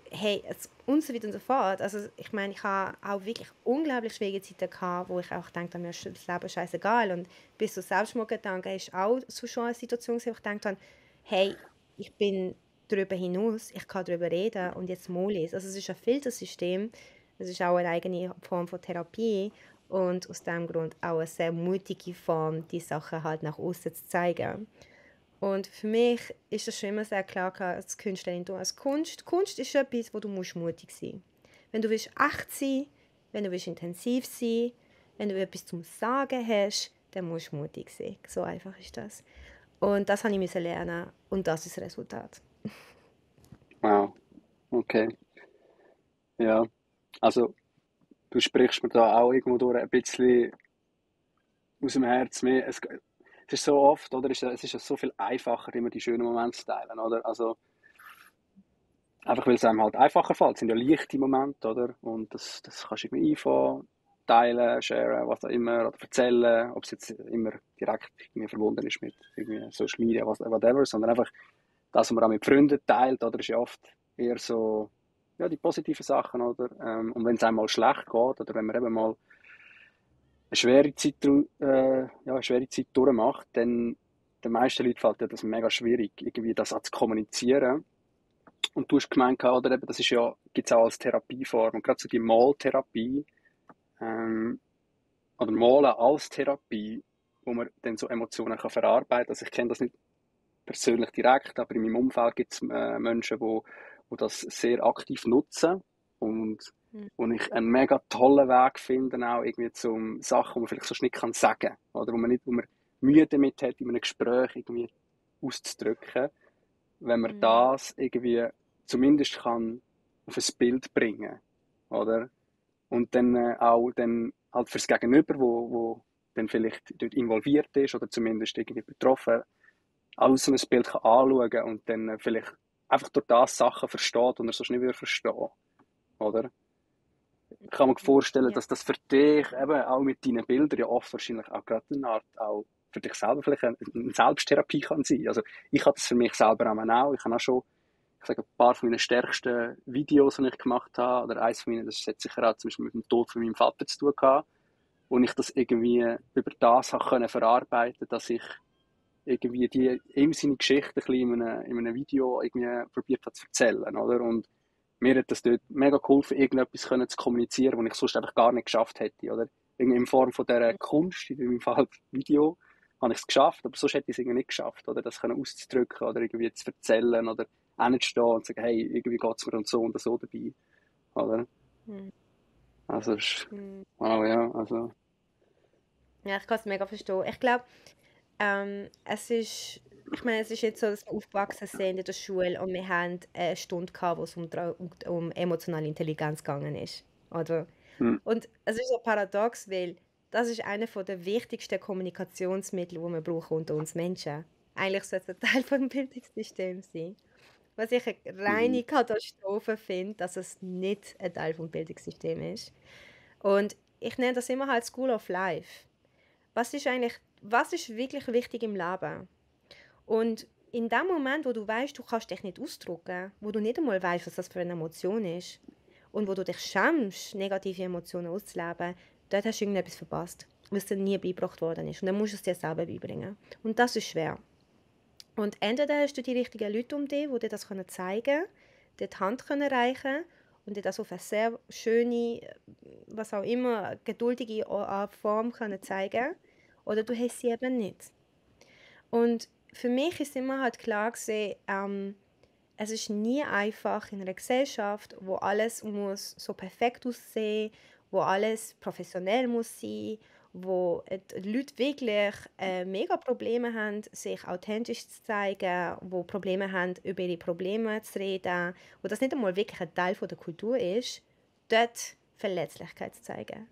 hey, und so weiter und so fort. Also ich meine, ich habe auch wirklich unglaublich schwierige Zeiten gehabt, wo ich auch dachte, mir ist das Leben scheißegal. Und bis zu Selbstmordgedanken ist auch so schon eine Situation, wo ich dachte, hey, ich bin darüber hinaus, ich kann darüber reden und jetzt mal es. Also es ist ein Filtersystem, es ist auch eine eigene Form von Therapie und aus diesem Grund auch eine sehr mutige Form, die Sachen halt nach außen zu zeigen. Und für mich ist das schon immer sehr klar als Künstlerin, du als Kunst ist etwas, wo du musst mutig sein musst. Wenn du willst echt sein, wenn du willst intensiv sein, wenn du etwas zum Sagen hast, dann musst du mutig sein. So einfach ist das. Und das habe ich lernen und das ist das Resultat. Wow, okay. Ja, also du sprichst mir da auch irgendwo durch ein bisschen aus dem Herz. Es ist so oft, oder? Es ist ja so viel einfacher, immer die schönen Momente zu teilen, oder? Also einfach weil es einem halt einfacher fällt. Es sind ja leichte Momente, oder? Und das kannst du irgendwie einfangen, teilen, sharen, was auch immer, oder erzählen, ob es jetzt immer direkt irgendwie verbunden ist mit irgendwie Social Media, whatever, sondern einfach das, was man auch mit Freunden teilt, oder, ist ja oft eher so, ja, die positiven Sachen, oder? Und wenn es einem mal schlecht geht, oder wenn man eben mal eine schwere Zeit durchmacht, dann den meisten Leuten fällt ja das mega schwierig, irgendwie das auch zu kommunizieren. Und du hast gemeint, oder eben, das ist ja, gibt es auch als Therapieform. Und gerade so die Maltherapie, ähm, oder Malen als Therapie, wo man dann so Emotionen kann verarbeiten kann. Also ich kenne das nicht persönlich direkt, aber in meinem Umfeld gibt es Menschen, wo das sehr aktiv nutzen und und ich einen mega tollen Weg finde, auch irgendwie zum Sachen, die man vielleicht sonst nicht sagen kann, oder wo man Mühe damit hat, in einem Gespräch irgendwie auszudrücken, wenn man das irgendwie zumindest kann auf ein Bild bringen, oder? Und dann auch dann halt fürs Gegenüber, wo dann vielleicht dort involviert ist oder zumindest irgendwie betroffen, alles so ein Bild kann anschauen kann und dann vielleicht einfach durch das Sachen versteht, die er sonst nicht verstehen, oder? Ich kann mir vorstellen, Ja. dass das für dich eben auch mit deinen Bildern ja oft wahrscheinlich auch gerade eine Art auch für dich selber vielleicht eine Selbsttherapie kann sein. Also ich habe das für mich selber auch. Ich habe auch schon, ich sage, ein paar von meinen stärksten Videos, die ich gemacht habe, oder eins von ihnen, das hat sicher auch zum Beispiel mit dem Tod von meinem Vater zu tun gehabt, wo ich das irgendwie über das habe können verarbeiten, dass ich irgendwie ihm seine Geschichte ein bisschen in einem Video irgendwie probiert hat zu erzählen, oder? Und mir hat das dort mega geholfen, irgendetwas können zu kommunizieren, was ich sonst einfach gar nicht geschafft hätte, oder? Irgendwie in Form von dieser Kunst, in meinem Fall Video, habe ich es geschafft, aber sonst hätte ich es irgendwie nicht geschafft, oder? Das können auszudrücken oder irgendwie zu erzählen oder hinzustehen und zu sagen, hey, irgendwie geht es mir und so dabei, oder? Hm. Also, wow, ja, also, Ja, ich kann es mega verstehen. Ich glaube, ich meine, es ist jetzt so, dass wir aufgewachsen sind in der Schule und wir haben eine Stunde gehabt, wo es um emotionale Intelligenz gegangen ist, oder? hm, Und es ist so paradox, weil das ist einer der wichtigsten Kommunikationsmittel, die wir brauchen unter uns Menschen. Eigentlich sollte es ein Teil vom Bildungssystem sein. Was ich eine mhm, reine Katastrophe finde, dass es nicht ein Teil vom Bildungssystem ist. Und ich nenne das immer halt School of Life. Was ist wirklich wichtig im Leben? Und in dem Moment, wo du weißt, du kannst dich nicht ausdrücken, wo du nicht einmal weißt, was das für eine Emotion ist, und wo du dich schämst, negative Emotionen auszuleben, dort hast du irgendetwas verpasst, was dir nie beigebracht worden ist. Und dann musst du es dir selber beibringen. Und das ist schwer. Und entweder hast du die richtigen Leute um dich, die dir das zeigen können, dir die Hand reichen und dir das auf eine sehr schöne, was auch immer, geduldige Form zeigen können, oder du hast sie eben nicht. Und für mich ist immer halt klar gewesen, es ist nie einfach in einer Gesellschaft, wo alles muss so perfekt aussehen, wo alles professionell muss sein, wo die Leute wirklich mega Probleme haben, sich authentisch zu zeigen, wo Probleme haben, über ihre Probleme zu reden, wo das nicht einmal wirklich ein Teil von der Kultur ist, dort Verletzlichkeit zu zeigen.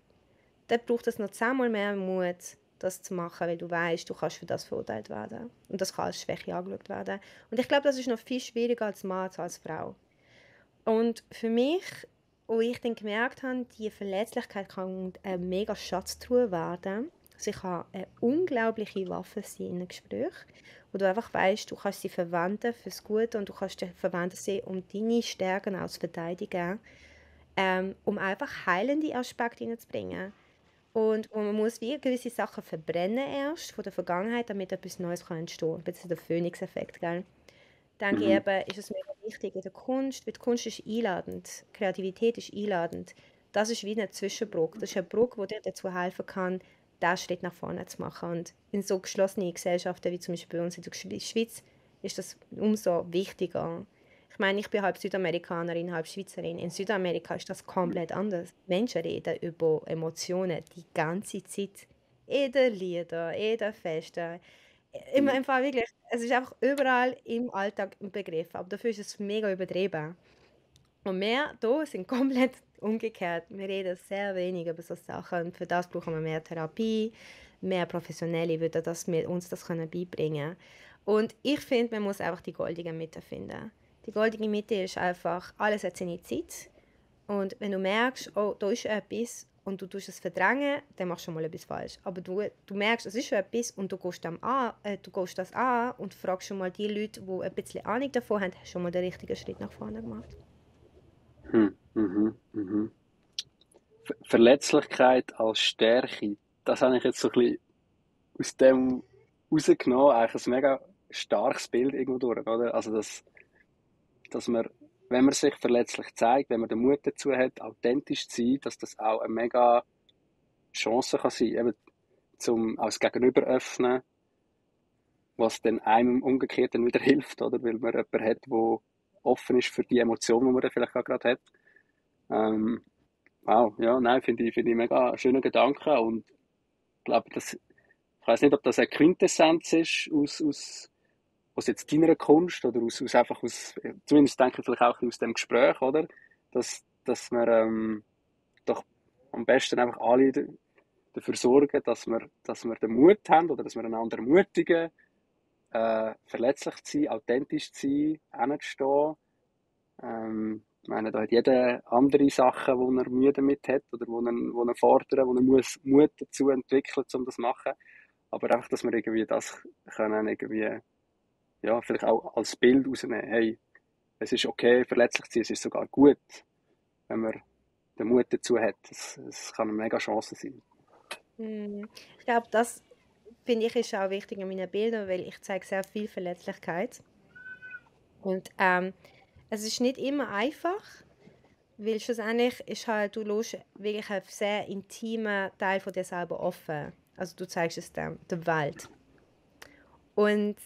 Dort braucht es noch 10-mal mehr Mut, das zu machen, weil du weißt, du kannst für das verurteilt werden. Und das kann als Schwäche angeschaut werden. Und ich glaube, das ist noch viel schwieriger als Mann als Frau. Und für mich, wo ich dann gemerkt habe, die Verletzlichkeit kann ein mega Schatztruhe werden. Sie kann eine unglaubliche Waffe sein in einem Gespräch, wo du einfach weißt, du kannst sie verwenden fürs Gute und du kannst sie verwenden, um deine Stärken auch zu verteidigen, um einfach heilende Aspekte hineinzubringen. Und man muss wie gewisse Sachen verbrennen erst von der Vergangenheit, damit etwas Neues kann entstehen kann. Das ist der Phönix-Effekt, gell? Denke ich Mhm. eben, ist es mega wichtig in der Kunst, weil die Kunst ist einladend, Kreativität ist einladend. Das ist wie eine Zwischenbrücke. Das ist eine Brücke, die dir dazu helfen kann, diesen Schritt nach vorne zu machen. Und in so geschlossenen Gesellschaften wie zum Beispiel bei uns in der Schweiz ist das umso wichtiger. Ich meine, ich bin halb Südamerikanerin, halb Schweizerin. In Südamerika ist das komplett anders. Menschen reden über Emotionen die ganze Zeit. In den Liedern, in den Festen. Im Fall wirklich, es ist einfach überall im Alltag ein Begriff, aber dafür ist es mega übertrieben. Und wir hier sind komplett umgekehrt. Wir reden sehr wenig über solche Sachen. Und für das brauchen wir mehr Therapie, mehr Professionelle würden uns das beibringen können. Und ich finde, man muss einfach die goldene Mitte finden. Die goldene Mitte ist einfach, alles hat seine Zeit. Und wenn du merkst, oh, da ist etwas und du tust es verdrängen, dann machst du schon mal etwas falsch. Aber du merkst, es ist schon etwas und du gehst das an und fragst schon mal die Leute, die ein bisschen Ahnung davon haben, hast schon mal den richtigen Schritt nach vorne gemacht. Hm, mhm, mhm. Verletzlichkeit als Stärke, das habe ich jetzt so ein bisschen aus dem rausgenommen. Eigentlich ein mega starkes Bild irgendwo durch, oder? Also, dass man, wenn man sich verletzlich zeigt, wenn man den Mut dazu hat, authentisch zu sein, dass das auch eine mega Chance kann sein, eben zum als Gegenüber öffnen, was dann einem umgekehrt dann wieder hilft, oder? Weil man jemanden hat, der offen ist für die Emotionen, die man dann vielleicht auch gerade hat. Ähm, wow, ja, nein, finde ich mega schöner Gedanke und ich glaube, ich weiß nicht, ob das eine Quintessenz ist aus jetzt deiner Kunst oder zumindest denke ich vielleicht auch aus dem Gespräch, oder? Dass wir doch am besten einfach alle dafür sorgen, dass wir den Mut haben oder dass wir einander ermutigen, verletzlich zu sein, authentisch zu sein, hinzustehen. Ich meine, da hat jeder andere Sachen, wo er Mühe damit hat oder wo er fordert, wo er muss Mut dazu entwickeln, um das zu machen. Aber einfach, dass wir irgendwie das können irgendwie, ja, vielleicht auch als Bild rausnehmen. Hey, es ist okay, verletzlich zu sein, es ist sogar gut, wenn man den Mut dazu hat. Es kann eine mega Chance sein. Ich glaube, das finde ich ist auch wichtig in meinen Bildern, weil ich zeige sehr viel Verletzlichkeit. Und es ist nicht immer einfach, weil schlussendlich ist halt, du lässt wirklich einen sehr intimen Teil von dir selber offen. Also du zeigst es der Welt. Und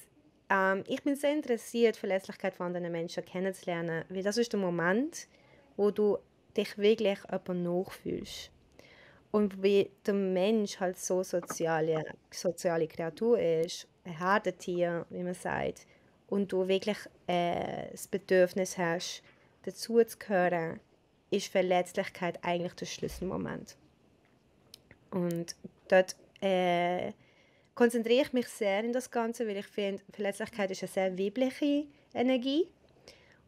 ich bin sehr interessiert, Verletzlichkeit von anderen Menschen kennenzulernen, weil das ist der Moment, wo du dich wirklich jemandem nachfühlst. Und wie der Mensch halt so soziale Kreatur ist, ein Herdentier, wie man sagt, und du wirklich das Bedürfnis hast, dazu zu gehören, ist Verletzlichkeit eigentlich der Schlüsselmoment. Und dort konzentriere ich mich sehr in das Ganze, weil ich finde, Verletzlichkeit ist eine sehr weibliche Energie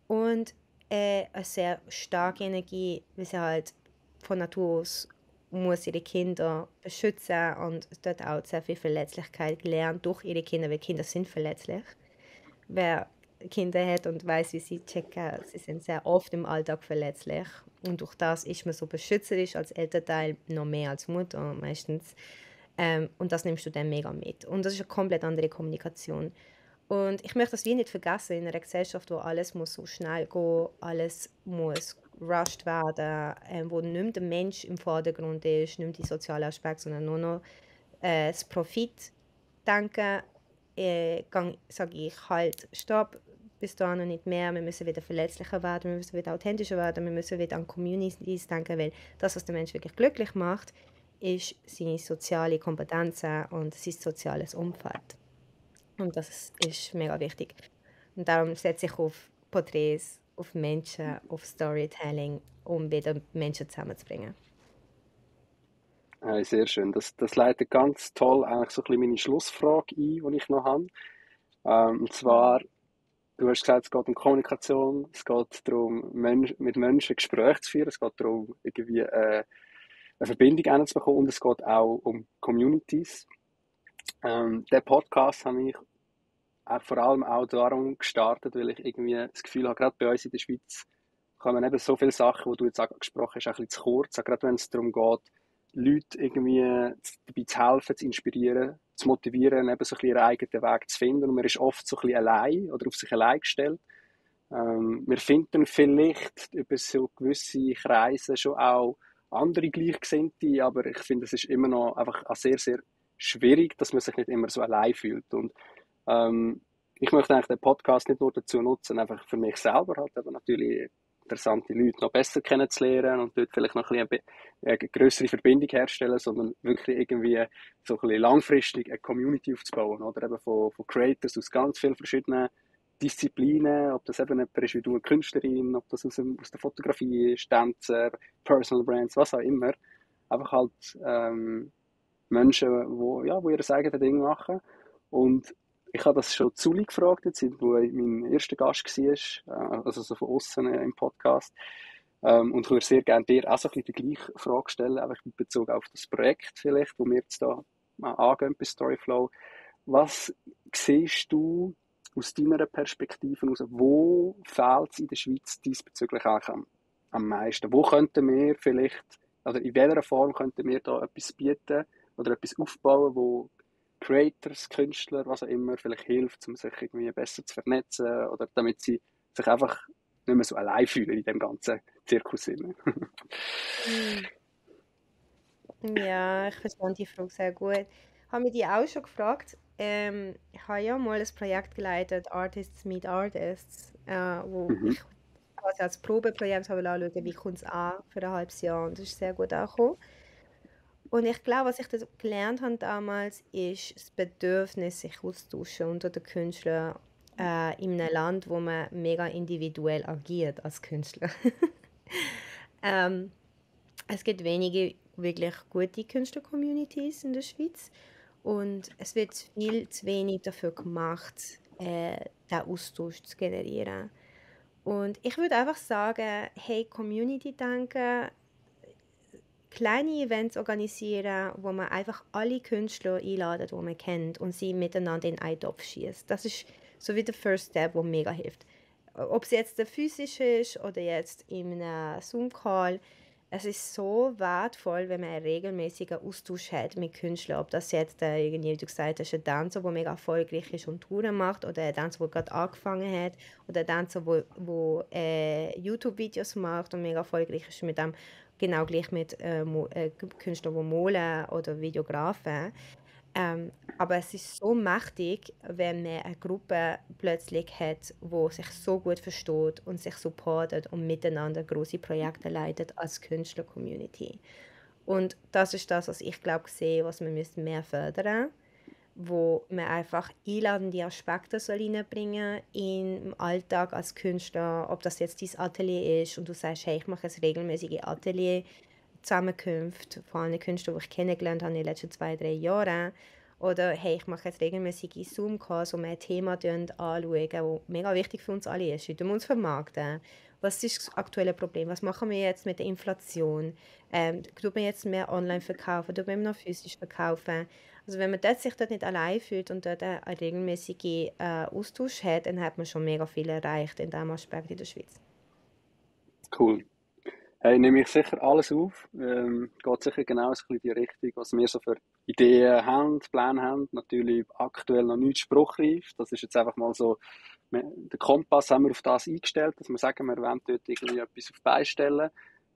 und eine sehr starke Energie, weil sie halt von Natur aus muss ihre Kinder beschützen und dort auch sehr viel Verletzlichkeit gelernt durch ihre Kinder, weil Kinder sind verletzlich. Wer Kinder hat und weiß, wie sie checken, sie sind sehr oft im Alltag verletzlich und durch das ist man so beschützerisch als Elternteil noch mehr als Mutter meistens. Und das nimmst du dann mega mit. Und das ist eine komplett andere Kommunikation. Und ich möchte das wie nicht vergessen in einer Gesellschaft, wo alles muss so schnell gehen, alles muss rushed werden, wo nicht mehr der Mensch im Vordergrund ist, nicht mehr die sozialen Aspekte, sondern nur noch das Profitdenken, sage ich halt, stopp, bis dahin noch nicht mehr. Wir müssen wieder verletzlicher werden, wir müssen wieder authentischer werden, wir müssen wieder an Communities denken, weil das, was den Menschen wirklich glücklich macht, ist seine soziale Kompetenzen und sein soziales Umfeld. Und das ist mega wichtig. Und darum setze ich auf Porträts, auf Menschen, auf Storytelling, um wieder Menschen zusammenzubringen. Sehr schön. Das leitet ganz toll eigentlich so ein bisschen meine Schlussfrage ein, die ich noch habe. Und zwar, du hast gesagt, es geht um Kommunikation, es geht darum, mit Menschen Gespräche zu führen, es geht darum, irgendwie eine Verbindung zu bekommen und es geht auch um Communities. Den Podcast habe ich auch vor allem auch darum gestartet, weil ich irgendwie das Gefühl habe, gerade bei uns in der Schweiz kommen eben so viele Sachen, die du jetzt angesprochen hast, ein bisschen zu kurz. Auch gerade wenn es darum geht, Leute irgendwie dabei zu helfen, zu inspirieren, zu motivieren, eben so ein bisschen ihren eigenen Weg zu finden. Und man ist oft so ein bisschen allein oder auf sich allein gestellt. Wir finden vielleicht über so gewisse Kreise schon auch andere Gleichgesinnte, aber ich finde, es ist immer noch einfach auch sehr, sehr schwierig, dass man sich nicht immer so allein fühlt. Und ich möchte eigentlich den Podcast nicht nur dazu nutzen, einfach für mich selber halt, aber natürlich interessante Leute noch besser kennenzulernen und dort vielleicht noch ein bisschen eine größere Verbindung herstellen, sondern wirklich irgendwie so ein bisschen langfristig eine Community aufzubauen, oder eben von Creators aus ganz vielen verschiedenen Disziplinen, ob das eben jemand ist wie du, eine Künstlerin, ob das aus der Fotografie ist, Tänzer, Personal Brands, was auch immer. Einfach halt Menschen, wo ihr eigenes Ding machen. Und ich habe das schon Zuli gefragt, jetzt, wo mein erster Gast war, also so von außen im Podcast. Und ich würde sehr gerne dir auch so ein bisschen die gleiche Frage stellen, einfach in Bezug auf das Projekt vielleicht, wo wir jetzt da angehen bei Storyflow. Was siehst du aus deiner Perspektive heraus, wo fehlt es in der Schweiz diesbezüglich eigentlich am meisten? Wo könnten wir vielleicht, also in welcher Form könnten wir da etwas bieten oder etwas aufbauen, wo Creators, Künstler, was auch immer, vielleicht hilft, um sich irgendwie besser zu vernetzen oder damit sie sich einfach nicht mehr so allein fühlen in dem ganzen Zirkus. Mm. Ja, ich verstehe die Frage sehr gut. Habe mich die auch schon gefragt. Ich habe ja mal ein Projekt geleitet, Artists Meet Artists, wo Mhm. ich quasi als Probeprojekt habe anschauen, wie kommt es an für ein halbes Jahr. Und das ist sehr gut angekommen. Und ich glaube, was ich da gelernt habe damals, ist das Bedürfnis, sich auszutauschen unter den Künstlern in einem Land, wo man mega individuell agiert als Künstler. ähm, Es gibt wenige wirklich gute Künstler-Communities in der Schweiz und es wird viel zu wenig dafür gemacht, den Austausch zu generieren. Und ich würde einfach sagen, hey, Community denken, kleine Events organisieren, wo man einfach alle Künstler einladet, die man kennt und sie miteinander in einen Topf schießt. Das ist so wie der First Step, der mega hilft. Ob es jetzt der physisch ist oder jetzt in einem Zoom-Call, es ist so wertvoll, wenn man einen regelmäßigen Austausch hat mit Künstlern. Ob das jetzt, irgendwie, wie du gesagt hast, ein Tänzer, der mega erfolgreich ist und Touren macht, oder ein Tänzer, der gerade angefangen hat, oder ein Tänzer, der YouTube-Videos macht und mega erfolgreich ist mit dem, genau gleich mit Künstlern, die malen oder Videografen. Aber es ist so mächtig, wenn man eine Gruppe plötzlich hat, wo sich so gut versteht und sich supportet und miteinander große Projekte leitet als Künstler-Community. Und das ist das, was ich glaube sehe, was wir müssen mehr fördern, wo man einfach einladende Aspekte soll reinbringen im Alltag als Künstler, ob das jetzt dein Atelier ist und du sagst, hey, ich mache ein regelmäßige Atelier, Zusammenkünfte von allen Künstlern, die ich kennengelernt habe in den letzten 2, 3 Jahren. Oder hey, ich mache jetzt regelmäßige Zoom-Calls, wo wir ein Thema anschauen, das mega wichtig für uns alle ist. Wie tun wir uns vermarkten? Was ist das aktuelle Problem? Was machen wir jetzt mit der Inflation? Tut man jetzt mehr online verkaufen? Tut man immer noch physisch verkaufen? Also wenn man dort sich dort nicht allein fühlt und dort einen regelmäßigen Austausch hat, dann hat man schon mega viel erreicht in diesem Aspekt in der Schweiz. Cool. Hey, nehme ich sicher alles auf. Geht sicher genau so in die Richtung, was wir so für Ideen haben, Pläne haben. Natürlich aktuell noch nicht spruchreif. Das ist jetzt einfach mal so, den Kompass haben wir auf das eingestellt, dass wir sagen, wir wollen dort irgendwie etwas auf die Beine stellen.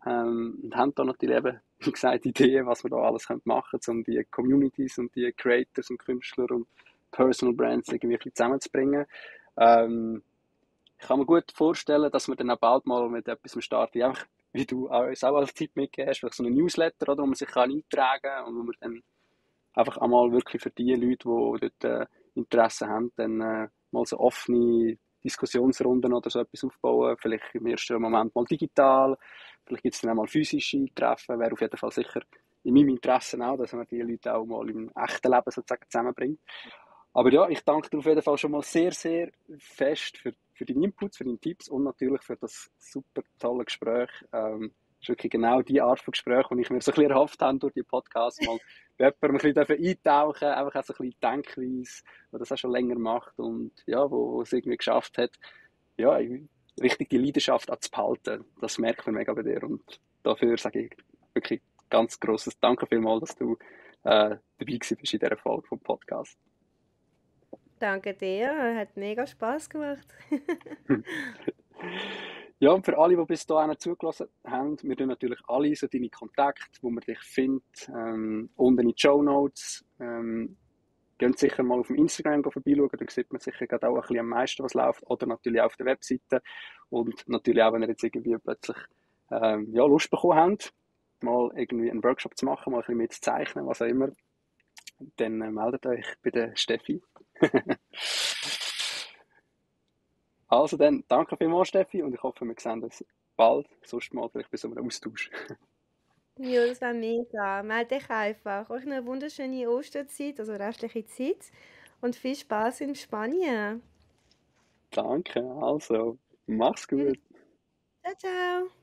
Und haben da natürlich eben, wie gesagt, Ideen, was wir da alles machen können, um die Communities und die Creators und Künstler und Personal Brands irgendwie ein bisschen zusammenzubringen. Ähm, ich kann mir gut vorstellen, dass wir dann auch bald mal mit etwas starten, wie du uns auch als Zeit mitgegeben hast, vielleicht so einen Newsletter, oder, wo man sich eintragen kann und wo man dann einfach einmal wirklich für die Leute, die dort Interesse haben, dann mal so offene Diskussionsrunden oder so etwas aufbauen. Vielleicht im ersten Moment mal digital, vielleicht gibt es dann auch mal physische Treffen. Wäre auf jeden Fall sicher in meinem Interesse auch, dass man die Leute auch mal im echten Leben sozusagen zusammenbringt. Aber ja, ich danke dir auf jeden Fall schon mal sehr, sehr fest für deine Inputs, für deine Tipps und natürlich für das super tolle Gespräch. Das ist wirklich genau die Art von Gespräch, die ich mir so ein bisschen erhofft habe durch die Podcasts. Mal bei jemandem ein bisschen eintauchen, einfach auch so ein bisschen Denkweise, der das auch schon länger macht und ja, wo es irgendwie geschafft hat, ja, richtig die Leidenschaft anzubehalten. Das merkt man mega bei dir und dafür sage ich wirklich ganz grosses Danke vielmals, dass du dabei gewesen bist in dieser Folge vom Podcast. Danke dir, hat mega Spaß gemacht. Ja, und für alle, die bis dahin zugelassen haben, wir tun natürlich alle so deine Kontakte, wo man dich findet, unten in die Shownotes. Geht sicher mal auf dem Instagram vorbeischauen, da sieht man sicher gerade auch ein bisschen am meisten, was läuft. Oder natürlich auch auf der Webseite. Und natürlich auch, wenn ihr jetzt irgendwie plötzlich ja, Lust bekommen habt, mal irgendwie einen Workshop zu machen, mal ein bisschen mitzuzeichnen, was auch immer, dann meldet euch bei der Steffi. Also dann, danke vielmals, Steffi, und ich hoffe, wir sehen uns bald, sonst mal vielleicht bei so einem Austausch. Ja, das wäre mega. Meld dich einfach. Euch eine wunderschöne Osterzeit, also restliche Zeit. Und viel Spaß in Spanien. Danke, also, mach's gut. Ciao, ciao.